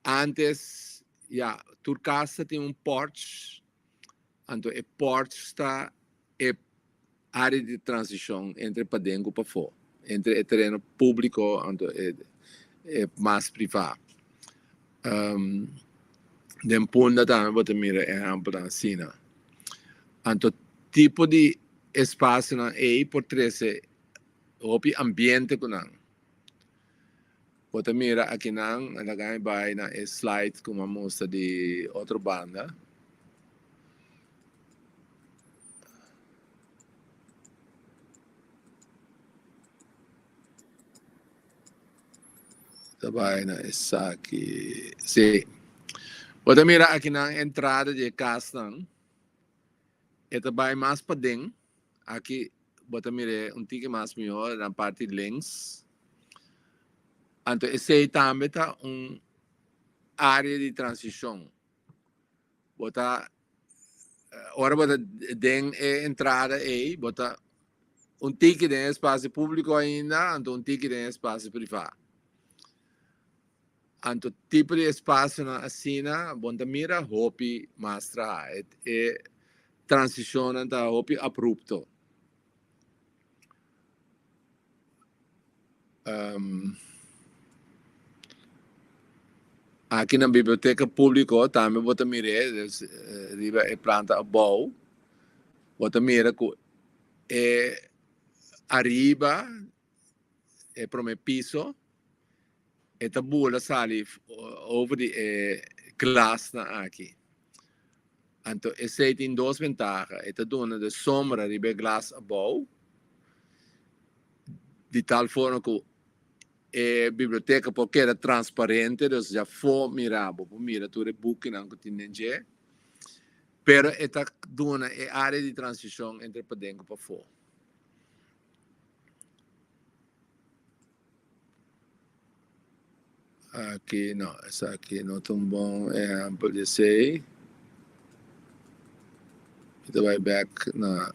Ántes ya tur kas ta tin un pòrch, anto e pòrch ta e área di transishon entre paden ku pafó, entre e tereno públiko anto e e mas privá. Den Punda tambe bo ta mira ehèmpelnan asina. Anto tipo di espasionan ei por trese hopi ambiente ku nan. Bo ta mira akinan, laga mi bai na e slide ku mi a mustra di otro banda. Ta bai na esaki. Sí. Bo ta mira akinan entrada di e kasnan. E ta bai mas paden. Aki bo ta mir'é un tiki mas mihó na parti links. Anto esei tambe ta un área di transishon. Bo ta ora bo ta den e entrada ei, bo ta un tiki den e espasio públiko ainda, anto un tiki den e espasio privá. Anto tipo di espasionan asina bo ta mira hopi mas traha. E e transishonnan ta hopi abrupto. Aki na biblioteka públiko tambe bo ta mir'é riba e planta abou. Bo ta mira ku e ariba e prome piso e ta bula sali over di e glasnan aki. Anto esei tin dos bentaha, e ta duna de sombra riba e glas abou, di tal forma ku e biblioteka por keda transparente, dus djafó mira bo por mira tur e bukinan ku tin den dje, pero e ta duna e área di transishon entre paden ku pafó. Aki no, esaki no ta un bon ehempel di esey. Mi ta bai bek na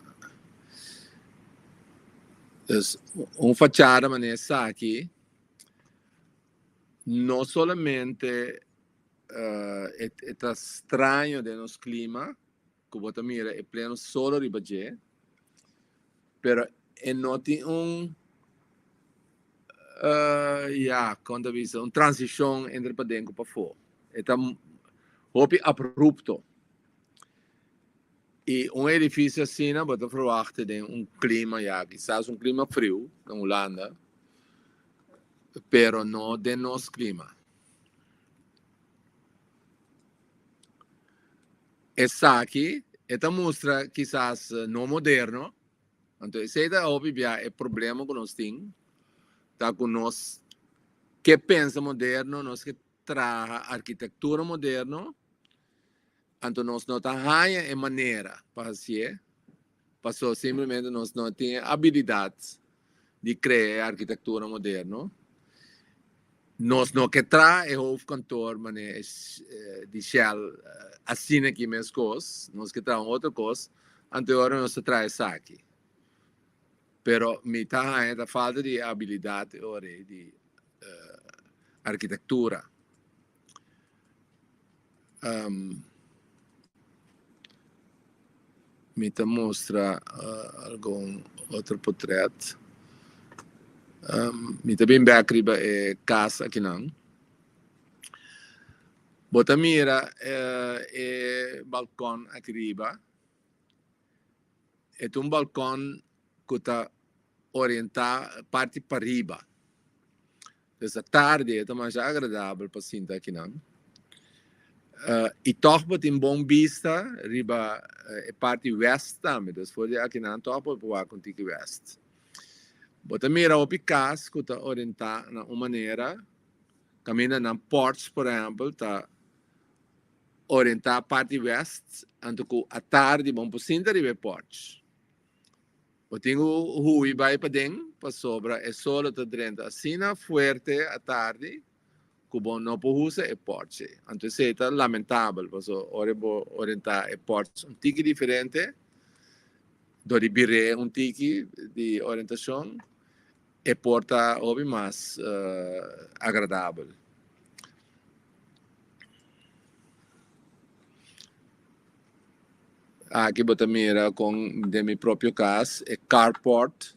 Dus un fachada manera esaki no solamente e ta straño den nos klima ku bo ta mira e pleno solo riba dje, pero e no tin un ya kon ta bisa un transishon entre paden ku pafó. E ta hopi abrupto. I un edifisio asina bo ta ferwachta den un klima ya kisas un klima friu na Hulanda, pero no den nos klima. Esaki e ta mustra kisas no moderno, anto esei ta hopi bia e problema ku nos tin, ta ku nos ke pensa moderno, nos ke traha arkitektura moderno, anto nos no ta haña e manera pa hasié, paso simplemente nos no tin e abilidat di krea e arkitektura moderno. Nos no ke traha e hoofdkantoor manera di Shell asina aki meskos, nos ke traha un otro kos, anto e ora nos ta traha esaki. Pero mi ta haña ta falta di e abilidat e ora ei di arkitektura. Mi ta mustra algun otro potret. Mi ta bin bek riba e kas akinan. Bo ta mira e balkon aki riba. E ta un balkon ku ta orientá parti pariba. Dus atardi e ta masha agradabel pa sinta akinan. I tòg bo tin bon bista riba e parti west tambe. Dus for di akinan tòg bo por wak un tiki west. Bo ta mira hopi kas ku ta orientá na un manera kaminda nan porch por ehèmpel ta orientá parti west anto ku atardi bo por sinta riba e porch. Bo tin ku hui bai paden pasobra e solo ta drenta asina fuerte atardi ku bo no por usa e porch ei. Anto esei ta lamentabel pasobra ora bo orientá e porch un tiki diferente dor di bir'é un tiki di orientashon e por ta hopi mas agradabel. Aki bo ta mira kon den mi propio kas e carport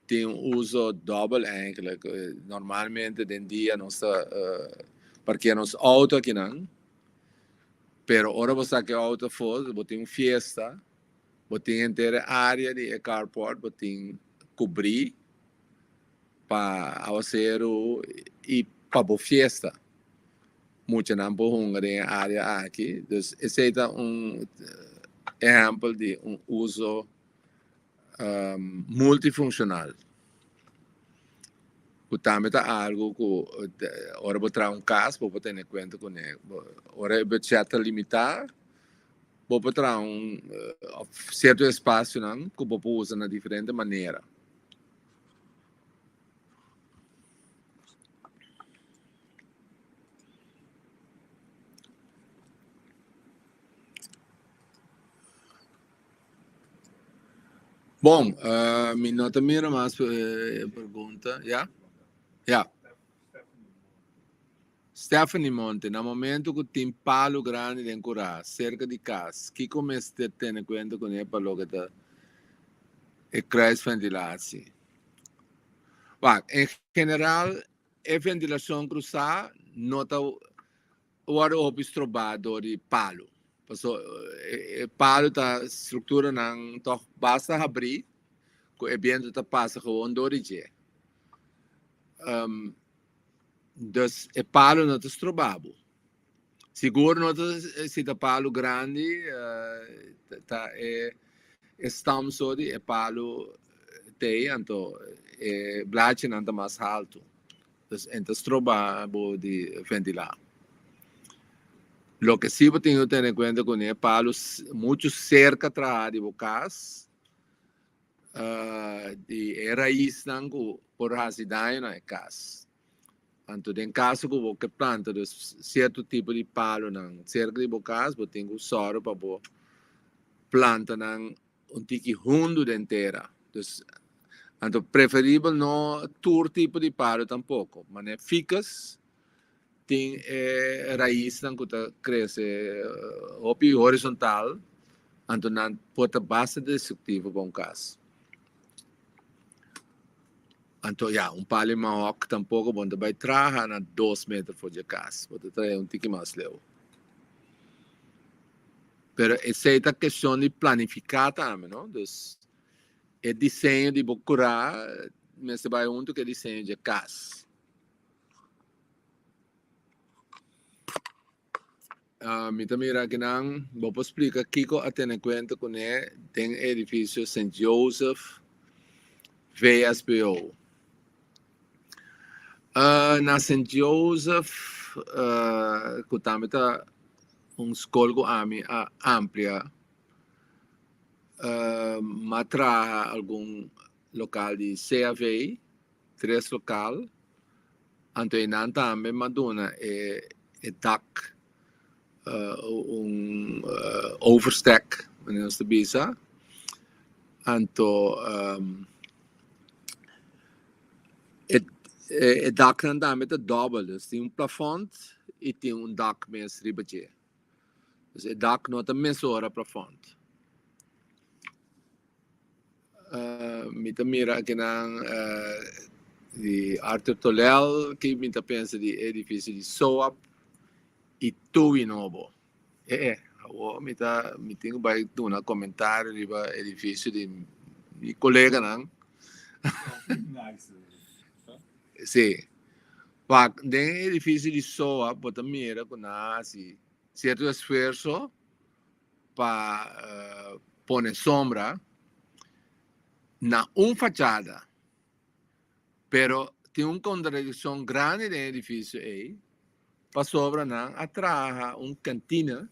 tin un uso dòbel eigenlijk. Normalmente den dia nos ta parkea nos outo akinan, pero ora bo saka e outo afó bo tin un fiesta, bo tin henter e área di e carport bo tin kubrí pa awaseru i pa bo fiesta. Muchanan por hunga den e área aki. Dus esei ta un ehèmpel di un uso multifunshonal ku tambe ta algu ku ora bo traha un kas bo por tene kuenta kuné. Ora e budget ta limitá bo por traha un òf sierto espasionan ku bo por usa na diferente manera. Bon, mi no ta mira mas pregunta. Ya? Ya. Stephanie Monte, na momento ku tin palu grandi den kurá, serka di kas, kiko mester tene kuenta kuné pa loke ta e kruisventilatie? Wak, en general e ventilashon krusá no ta wòrdu hopi strobá dor di palu. Paso e palu ta strukturanan tòg basta habrí ku e bientu ta pasa gewoon dor di dje. Dus e palu no ta stroba bo. Sigur no ta si ta palu grandi ta e e stam so di e palu t'ei anto e blachinan ta mas haltu. Dus e ta stroba bo di ventilá. Loke si bo tin ku tene kuenta kuné palu muchu serka traha di bo kas di e raisnan ku por hasi daño na e kas. Anto den kaso ku bo ke planta dus sierto tipo di palunan serka di bo kas bo tin ku sòru pa bo planta nan un tiki hundu den tera. Dus anto preferibel no tur tipo di palu tampoko. Manera ficus tin e raisnan ku ta krese hopi horizontal anto nan por ta basta destruktivo pa un kas. Anto ya, un pali mahok tampoko bo no ta bai traha na dos meter for dje kas, bo ta traha un tiki mas leu. Pero esei ta kestion di planifiká tambe, no? Dus e diseño di bo kurá mester bai huntu ku e diseño dje kas. Mi ta mira akinan, bo por splika kiko a tene kuenta kuné den e edifisio Sint Joseph VSBO? Na Sint Joseph, ku tambe ta un skol ku ami a amplia, m'a traha algun lokal di CAV, tres lokal. Anto einan tambe m'a duna e e dak un overstek, manera nos ta bisa. Anto e e daknan tambe ta dòbel, dus tin un plafònt i tin un dak mes riba dje. Dus e dak no ta mesora plafònt. Mi ta mira akinan. Di Arthur Tolel, ki mi ta pensa di e edifisio di SOAP i Toei nobo? E e, awor mi ta mi tin ku bai duna komentario riba edifisio di mi koleganan. Nice. Sí. Wak, den e edifisio di SOAP bo ta mira ku nan a hasi sierto esfuerso pa pone sombra na un fachada. Pero tin un kontradikshon grandi den e edifisio ei, pasobra nan a traha un kantina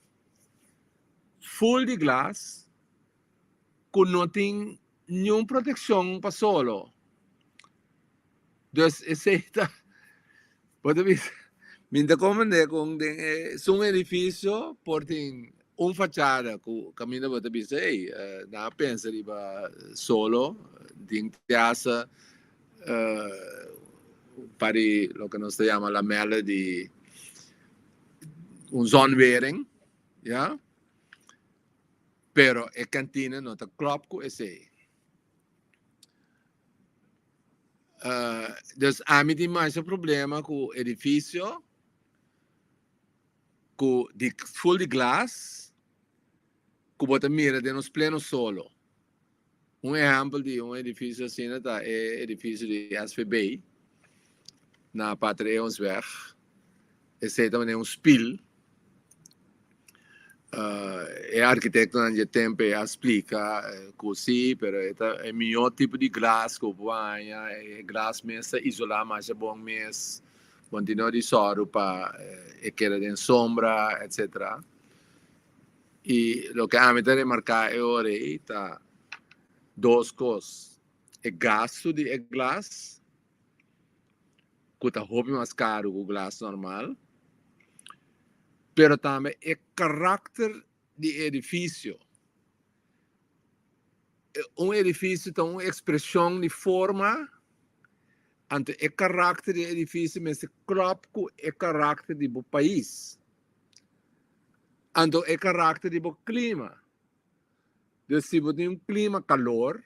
ful di glas ku no tin niun protekshon pa solo. Dus esei ta, bo ta bisa, mi ta komprende kon den e sun edifisio por tin un fachada ku kaminda bo ta bisa, ey, nan a pensa riba solo, tin terasa un par di loke nos ta yama lamela di un zonwering, ya, pero e kantina no ta klòp ku esei. Dus ami tin masha problema ku edifisio ku di ful di glas ku bo ta mira den nos pleno solo. Un ehèmpel di un edifisio asina ta e edifisio di SVB na Pater Eeuwensweg. Esei ta manera un spil. E arkitektonan dje tempu ei a splika ku si, pero e ta e mihó tipo di glas ku bo por haña. E glas mes ta isolá masha bon mes. Bo no tin no di sòru pa e keda den sombra, etcetera. I loke ami ta remarká e ora ei ta dos kos, e gastu di e glas ku ta hopi mas karu ku glas normal, pero tambe e karakter di e edifisio. Un edifisio ta un ekspreshon di forma, anto e karakter di e edifisio mester klòp ku e karakter di bo pais, anto e karakter di bo klima. Dus si bo tin un klima kalor,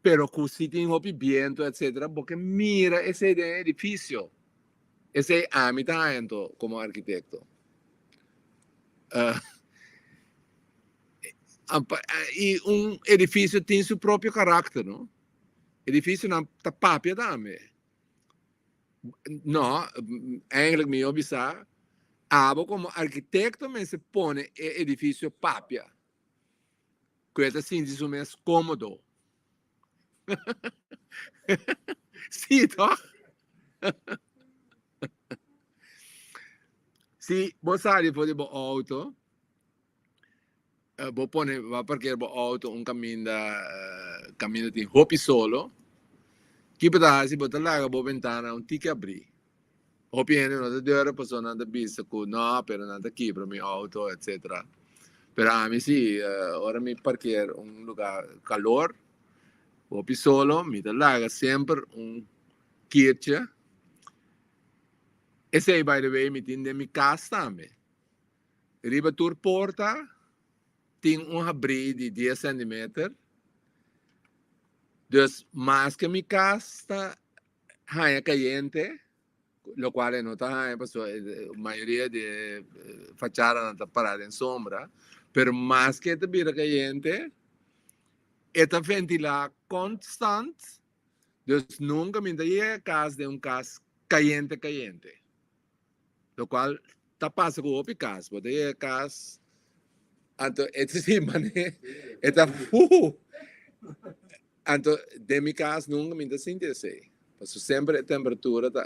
Pero ku si tin hopi biento etcetera bo ke mira esei den e edifisio. Esei ami ta haña anto komo arkitekto. I un edifisio tin su propio karakter no. Edifisionan ta papia tambe. No, eigenlijk mihó bisa abo komo arkitekto mester pone e edifisio papia. Ku e ta sinti su mes kómodo. Sí, tòg? Si bo sali for di bo outo, bo pone, bo a parker bo outo un kaminda, kaminda tin hopi solo, ki bo ta hasi? Bo ta laga bo bentana un tiki abrí. Hopi hende no ta dura pasobra nan ta bisa ku no, pero nan ta kibra mi outo etcetera. Pero ami si, ora mi parker un luga kalor, hopi solo, mi ta laga semper un kirtje. Esei by the way mi tin den mi kas tambe. Riba tur porta tin un habrí di dies centimeter. Dus maske mi kas ta haña kayente, lokual e no ta haña pasobra mayoria di e fachadanan ta pará den sombra, pero maske e ta bira kayente, e ta ventilá konstant, dus nunka mi ta yega kas den un kas kayente kayente, lokual ta pasa ku hopi kas, bo ta yega kas anto e ta si manera e ta fuh. Anto den mi kas nunka mi ta sinti esei, pasobra semper e temperatura ta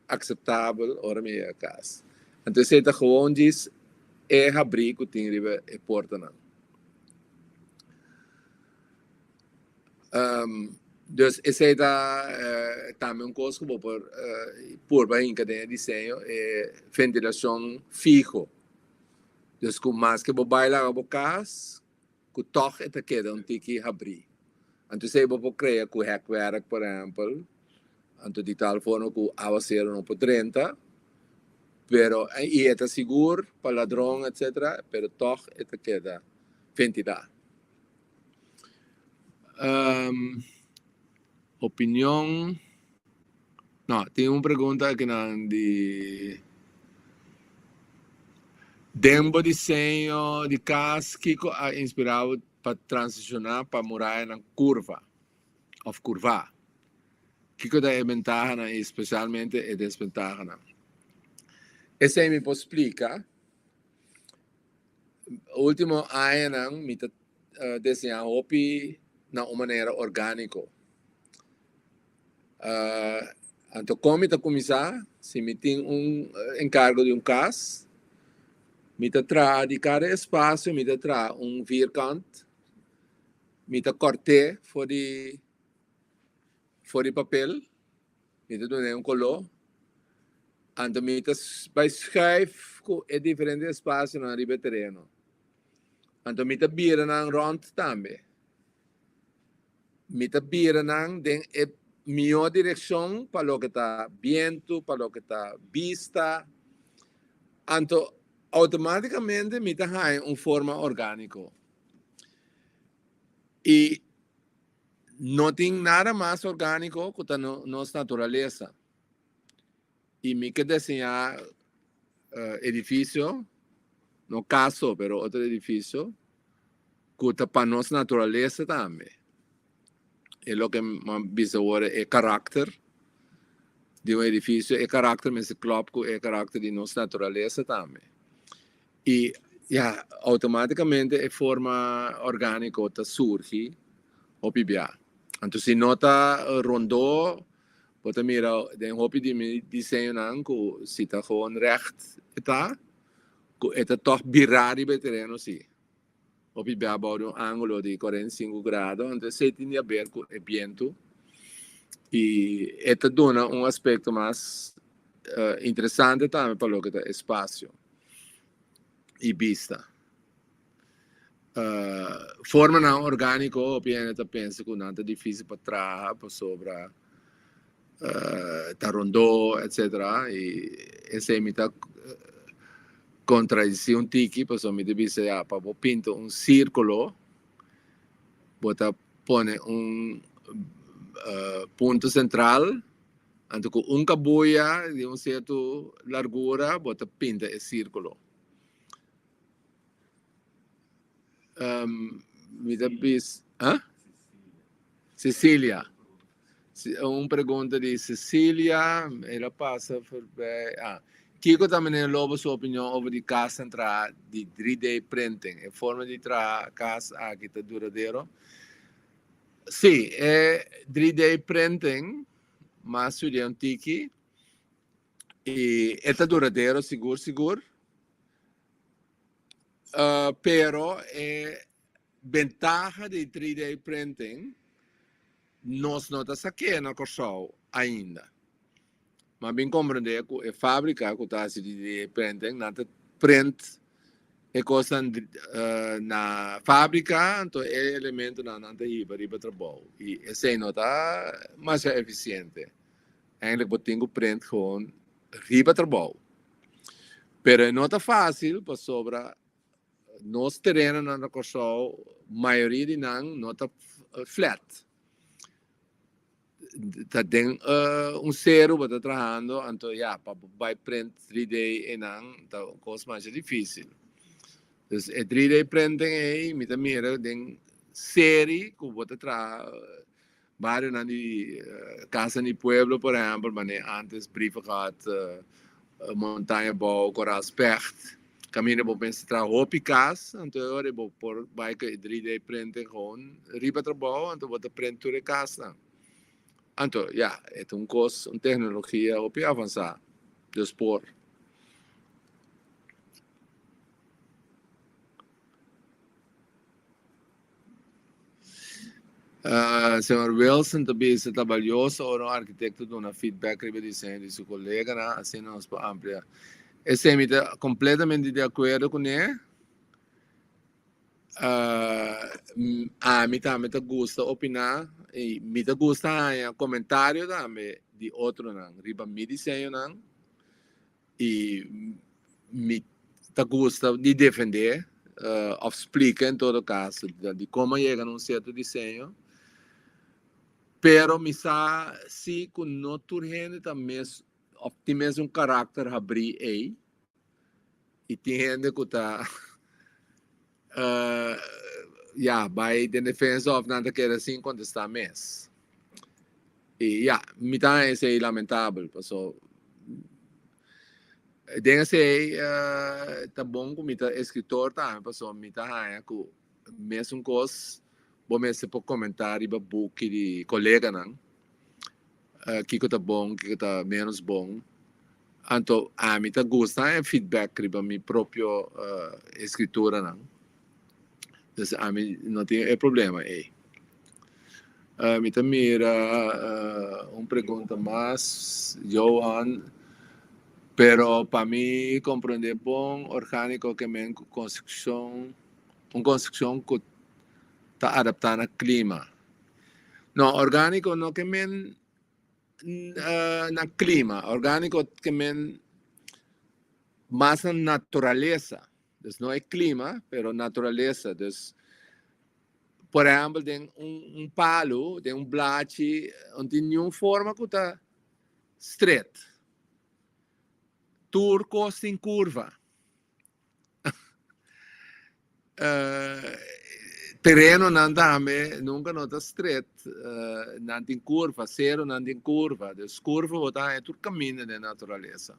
akseptabel ora mi yega kas. Anto esei ta gewoon djis e habrí ku tin riba e portanan. Dus esei ta tambe un kos ku bo por purba hinka den e diseño, e ventilashon fiho. Dus ku maske bo bai laga bo kas, ku tòg e ta keda un tiki habrí. Anto esei bo por krea ku hèkwerk, por ehèmpel, anto di tal forma ku awaseru no por drenta, pero i e ta sigur pa ladron etcetera, pero tòg e ta keda ventilá. Opinion. No, tin un pregunta akinan di Den bo diseño di kas kiko a inspirá bo pa transishoná pa murayanan kurva òf kurvá? Kiko ta e bentahanan i spesialmente e desbentahanan? Esei mi por splika. Último añanan mi ta deseñá hopi na un manera orgániko. Anto kon mi ta kuminsá? Si mi tin un enkargo di un kas, mi ta traha di kada espasio mi ta traha un vierkant, mi ta kòrt'é for di for di papel. Mi ta dun'é un koló. Anto mi ta bai schuif ku e diferente espasionan riba e tereno. Anto mi ta bira nan rònt tambe. Mi ta bira nan den e mihó direkshon pa loke ta bientu, pa loke ta bista. Anto outomátikamente mi ta haña un forma orgániko. I No tin nada mas orgániko ku ta nos naturalesa. I mi ke deseñá edifisio, no kas so, pero otro edifisio, ku ta pa nos naturalesa tambe. E loke mi a bisa awor e karakter di un edifisio, e karakter mester klòp ku e karakter di nos naturalesa tambe. I ya, outomátikamente e forma orgániko ta surgi hopi bia. Anto si no ta rondó, bo ta mira den hopi di mi diseñonan ku si ta gewoon règt e ta, ku e ta tòg birá riba e tereno si. Hopi bia bou di un ángulo di 45 grado, anto esei tin di haber ku e bientu i e ta duna un aspekto mas interesante tambe pa loke ta espasio i bista. Formanan orgániko hopi hende ta pensa ku nan ta difísil pa traha pasobra ta rondó etcetera i esei mi ta kontradisí un tiki pasobra mi ta bisa ya pa bo pinta un sírkulo bo ta pone un punto sentral anto ku un kabuya di un sierto largura bo ta pinta e sírkulo. Mi ta bisa, ah? Cecilia. Un pregunta di Cecilia, el a pasa voorbij. Ah, kiko ta meneer Lobo su opinion over di kasnan traha di 3D printing? E forma di traha kas aki ta duradero? Sí, e 3D printing, m'a studia un tiki i e ta duradero sigur sigur. Pero e bentaha di 3D printing nos no ta sak'é na Kòrsou ainda. M'a bin komprendé ku e fábrika ku ta hasi 3D printing nan ta print e kosnan na fábrika anto e elementonan nan ta hiba riba trabou i esei no ta masha efisiente. Eindelijk bo tin ku print gewoon riba trabou. Pero e no ta fásil pasobra nos terenonan na Kòrsou mayoria di nan no ta flat. Ta den un seru bo ta trahando anto ya pa bo bai print 3D einan ta un kos masha difísil. Dus e 3D printing ei mi ta mira den seri ku bo ta traha Barionan di Casa di Pueblo por ehempel, manera antes Brievengat, Montaña Bou, Koraal Specht, kaminda bo mester traha hopi kas, anto e ora bo por bai ku e 3D printer gewoon riba trabou, anto bo ta print tur e kasnan. Anto ya, e ta un kos, un teknologia hopi avansá, dus por. Señor Wilson ta bisa ta balioso ora un arkitekto duna feedback riba diseño di su koleganan, asina nos por amplia. Esei mi ta kompletamente di akuerdo kuné. Ami tambe ta gusta opiná i mi ta gusta haña komentario tambe di otronan riba mi diseñonan. I mi ta gusta di defendé of splika en todo kaso di kon a yega na un sierto diseño. Pero mi sa si ku no tur hende ta mes of tin mes un karakter habrí ei i tin hende ku ta ya bai den defensa of nan ta keda sin kontestá mes. I ya, mi ta haña esei lamentabel paso den esei ta bon ku mi ta eskritor tambe paso mi ta haña ku mesun kos bo mester por komentá riba buki di koleganan kiko ta bon, kiko ta ménos bon. Anto ami ta gusta e feedback riba mi propio eskrituranan. Dus ami no tin e problema ei. Mi ta mira un pregunta mas, Johan, pero pa mi komprendé bon, orgániko ke men ku konstrukshon, un konstrukshon ku ta adaptá na klima. No, orgániko no ke men na klima, orgániko ke men mas na naturalesa. Dus no e klima, pero naturalesa. Dus, por ehèmpel, den un un palu, den un blachi, no tin niun forma ku ta stret. Tur kos tin kurva. Terenonan tambe nunka no ta stret, nan tin kurva, seronan tin kurva. Dus kurva bo ta haña tur kaminda den naturalesa.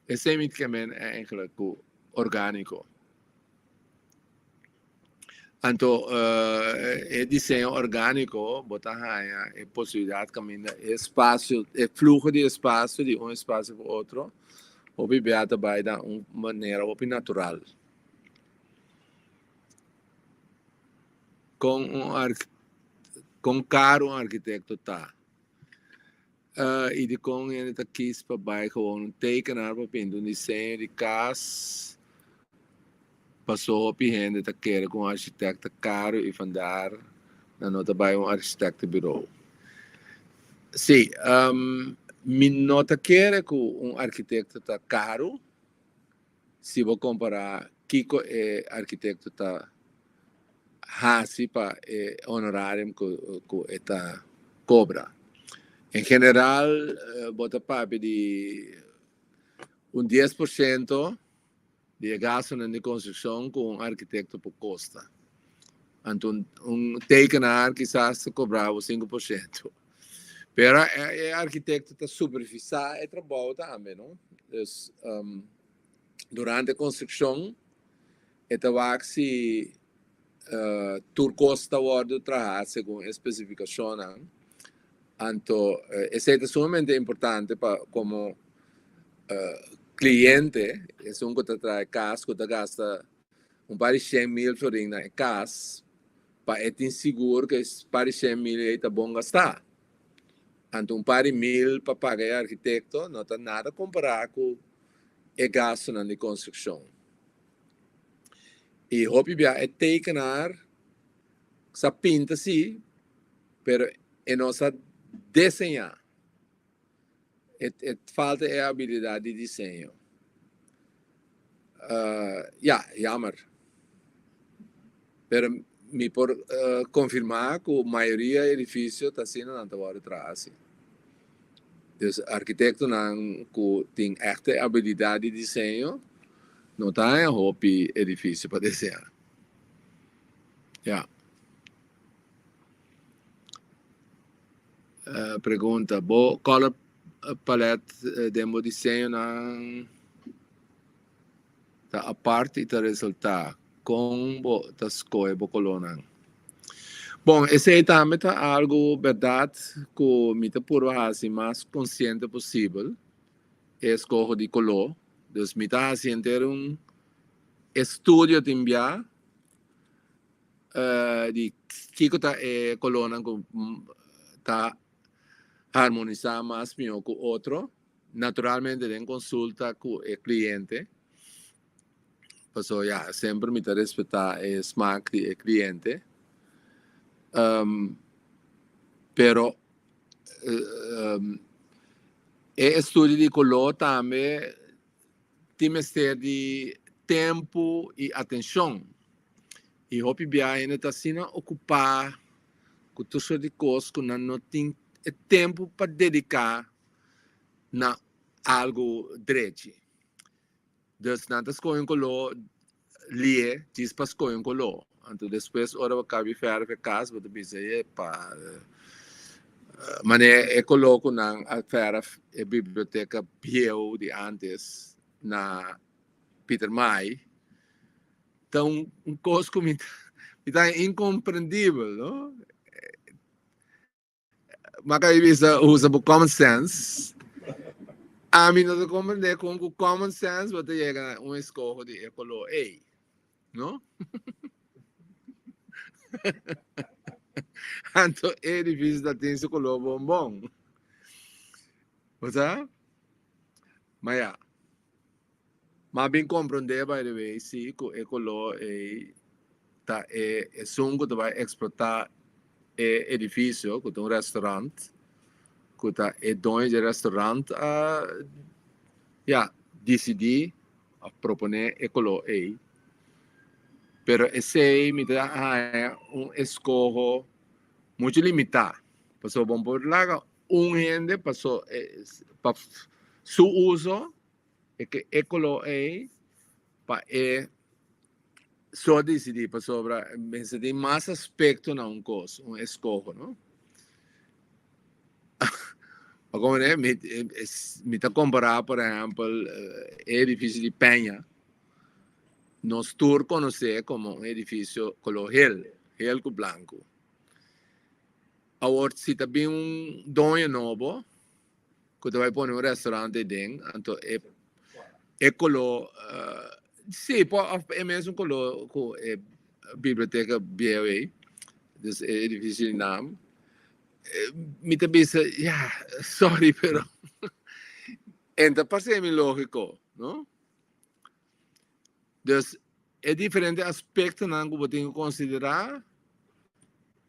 Esei mi ke men eigenlijk ku orgániko. Anto e diseño orgániko bo ta haña e posibilidat kaminda e espasio, e fluho di espasio di un espasio pa otro hopi bia ta bai na un manera hopi natural. Kon un kon karo un arkitekto ta? I dikon hende ta kis pa bai gewoon un tekenaar pa pinta un diseño di kas? Paso hopi hende ta kere ku un architect ta karu i vandaar nan no ta bai un architectenbureau. Sí, mi no ta kere ku un arkitekto ta karu si bo kompará kiko e arkitekto ta hasi pa e honorarium ku e ta kobra. En general bo ta papia di un dies por shento di e gastunan di konstrukshon ku un arkitekto por kosta. Anto un tekenaar kisas ta kobra bo 5%. Pero e arkitekto ta supervisá e trabou tambe, no? Dus durante konstrukshon e ta wak si tur kos ta wòrdu trahá segun e spesifikashonnan. Anto esei ta sumamente importante pa komo kliente, esun ku ta traha e kas ku ta gasta un par di shen mil florin na e kas pa e tin sigur ku e par di shen mil ei ta bon gastá. Anto un par di mil pa paga e arkitekto no ta nada kompará ku e gastunan di konstrukshon. I hopi bia e tekenaar sa pinta si, pero e no sa deseñá. E e falta e abilidat di diseño. Ya, jammer. Pero mi por konfirmá ku mayoria edifisio ta asina nan ta wòrdu traha asi. Dus arkitektonan ku tin ègt e abilidat di diseño no ta haña hopi edifisio pa diseñá. Ya. Pregunta, Bo color palette den bo diseñonan ta apart i ta resaltá? Kon bo ta skohe bo kolónan? Bon, esei tambe ta algu bèrdat ku mi ta purba hasi mas konsiente posibel, e eskoho di koló. Dus mi ta hasi henter un estudio tin bia di kiko ta e kolónan ku ta harmonisá mas mihó ku otro. Naturalmente den konsulta ku e kliente, pasobra ya semper mi ta respetá e smak di e kliente. Pero e estudio di koló tambe tin mester di tempu i atenshon. I hopi biaha hende ta asina okupá. ku tur sort di kos ku nan no tin e tempu pa dediká na algu drechi. Dus nan ta skohe un koló lie djis pa skohe un koló. Anto despues ora bo kabi fèrf e kas bo ta bisa yepa manera e koló ku nan a fèrf e biblioteka bieu di ántes na Pietermaai ta un kos ku mi ta inkomprendibel no. Ma ka bisa usa bo common sense. Ami no ta comprende con cu common sense bo ta yega na un escoho di e color ey. No? Anto e edificio ta tin su color bonbon. Bo sa? Ma ya. Ma bin comprende by the way si cu e color ey ta e esun cu ta bay explota e edificio cu ta un restaurant cu ta e doño di e restaurant a ya dicidi of propone e color ey pero esey mi ta haya un escoho mucho limita pasobra bo por laga un hende paso pa su uso. E ke e koló ei pa e so disidí pasobra mester tin mas aspekto na un kos, un eskoho, no? Pa komprendé mi mi ta kompará por ehèmpel e edifisio di Peña, nos tur konosé komo un edifisio koló hel, hel ku blanku. Awor si ta bin un doño nobo ku ta bai pone un restaurant aden, anto e e koló si por òf e mesun koló ku e biblioteka bieu ei, dus e edifisio di nam, mi ta bisa ya sorry pero e no ta parse mi lógiko, no? Dus e diferente aspektonan ku bo tin ku konsiderá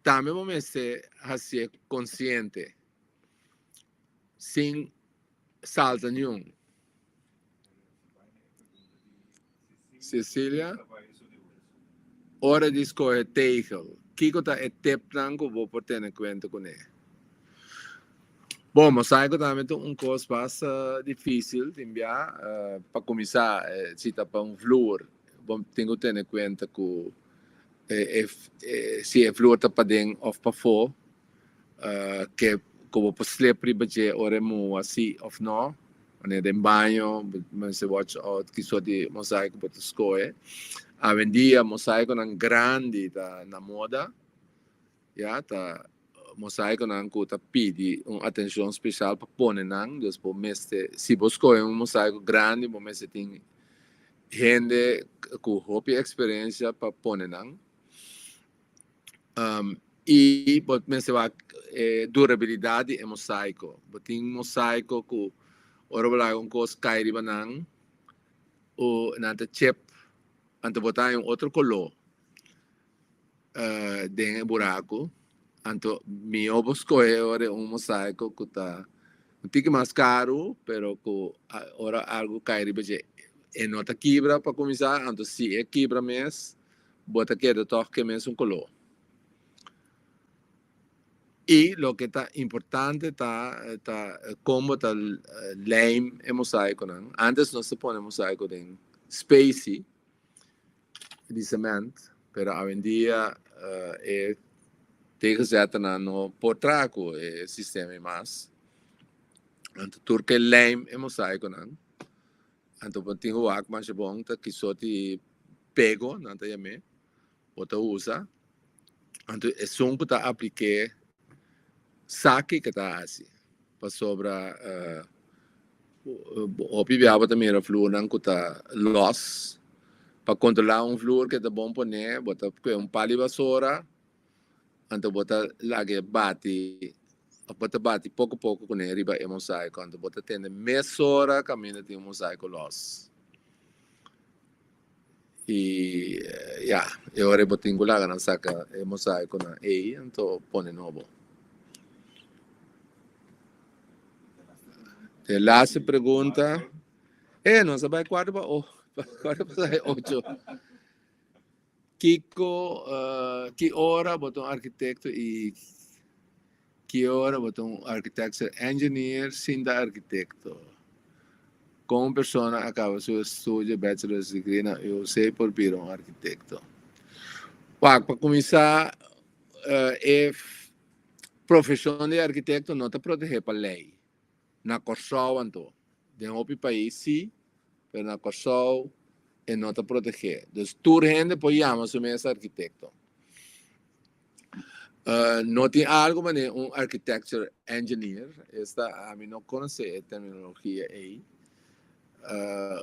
tambe bo mester hasié konsiente. Sin salta niun. Cecilia, Ora di skohe tegel, kiko ta e tipnan ku bo por tene kuenta kuné? Bon, mosaico tambe ta un kos basta difísil tin bia. Pa kuminsá, si ta pa un vloer, bo tin ku tene kuenta ku si e vloer ta paden òf pafó. Ke ku bo por slip riba dje ora e muha si of no. Wanneer den baño bo mester watch out ki sort di mosaiko bo ta skohe. Awendia mosaikonan grandi ta na moda, ya, ta mosaikonan ku ta pidi un atenshon speshal pa pone nan, dus bo mester, si bo skohe un mosaiko grandi bo mester tin hende ku hopi eksperensia pa pone nan. I bo mester wak e durabilidat di e mosaiko. Bo tin mosaiko ku ora bo laga un kos kai riba nan, o nan ta chep, anto bo ta haña un otro koló den e buraku. Anto mihó bo skohe ora un mosaiko ku ta un tiki mas karu, pero ku ora algu kai riba dje e no ta kibra pa kuminsá, anto si e kibra mes Bo ta keda tòg ke mesun koló. I loke ta importante ta ta kon bo ta lijm e mosaikonan. Antes nos ta pone mosaiko den specie di cement, pero awendia e tegenzetternan no por traha ku e sistema ei mas. Anto tur ke lijm e mosaikonan. Anto bo tin ku wak masha bon ta ki sort di pego nan ta yam'é, bo ta usa. Anto esun ku ta aplik'é sa kiko ta hasi pasobra hopi bia bo ta mira flurnan ku ta lòs. Pa kontrolá un flur ke ta bon pon'é bo ta kue un pal di basora. Anto bo ta laga e bati, of bo ta bati poko poko kuné riba e mosaiko. Anto bo ta tende mesora kaminda tin un mosaiko lòs. I ya, e ora ei bo tin ku laga nan saka e mosaikonan ei, anto pone nobo. E laatste pregunta. E, nos a bai kuarto pa, kuarto pasá e ocho. Kiko, ki ora bo ta un arkitekto i ki ora bo ta un architecture engineer sin ta arkitekto? Kon un persona a kaba su estudio bachelor's degree na UOC por bira un arkitekto? Wak, pa kuminsá e profeshon di arkitekto no ta protegé pa lei. Na Kòrsou anto. Den hopi pais sí, pero na Kòrsou e no ta protegé. Dus tur hende por yama su mes arkitekto. No tin algu manera un architecture engineer, esta ami no konosé e terminologia ei.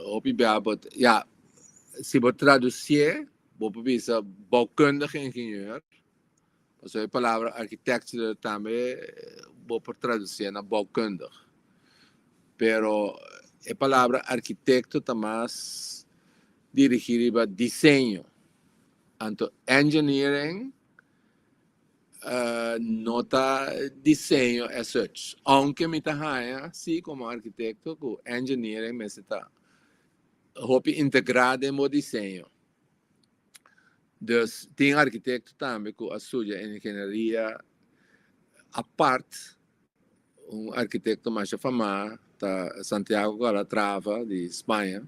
Hopi bia bo, ya, si bo tradusié bo por bisa bouwkundige ingenieur. Pasobra e palabra architecture tambe bo por traducié na bouwkundig. Pero e palabra arquitecto ta mas dirigí riba diseño. Anto engineering no ta diseño as such. Aunke mi ta haña si como arquitecto cu engineering mester ta hopi integrá den bo diseño. Dus tin arkitekto tambe ku a studia ingenieria apart. Un arkitekto masha famá ta Santiago Calatrava di Spaña,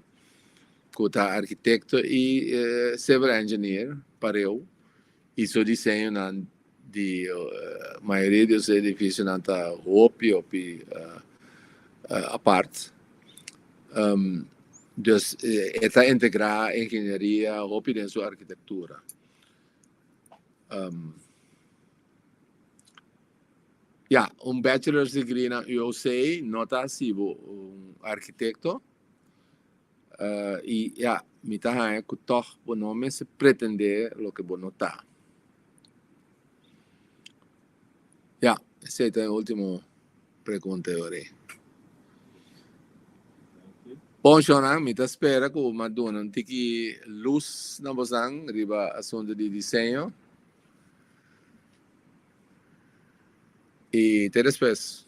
ku ta arkitekto i civil engineer pareu i su diseñonan di mayoria di su edifisionan ta hopi hopi apart. Dus e ta integrá ingenieria hopi den su arkitektura. Ya, un bachelor's degree na UOC no ta hasi bo un arkitekto. I ya, mi ta haña ku tòg bo no mester pretendé loke bo no ta. Ya, esei ta e último pregunta e ora ei. Bon shownan, mi ta spera ku mi a duna un tiki lus na bosan riba asuntu di diseño. I te despues.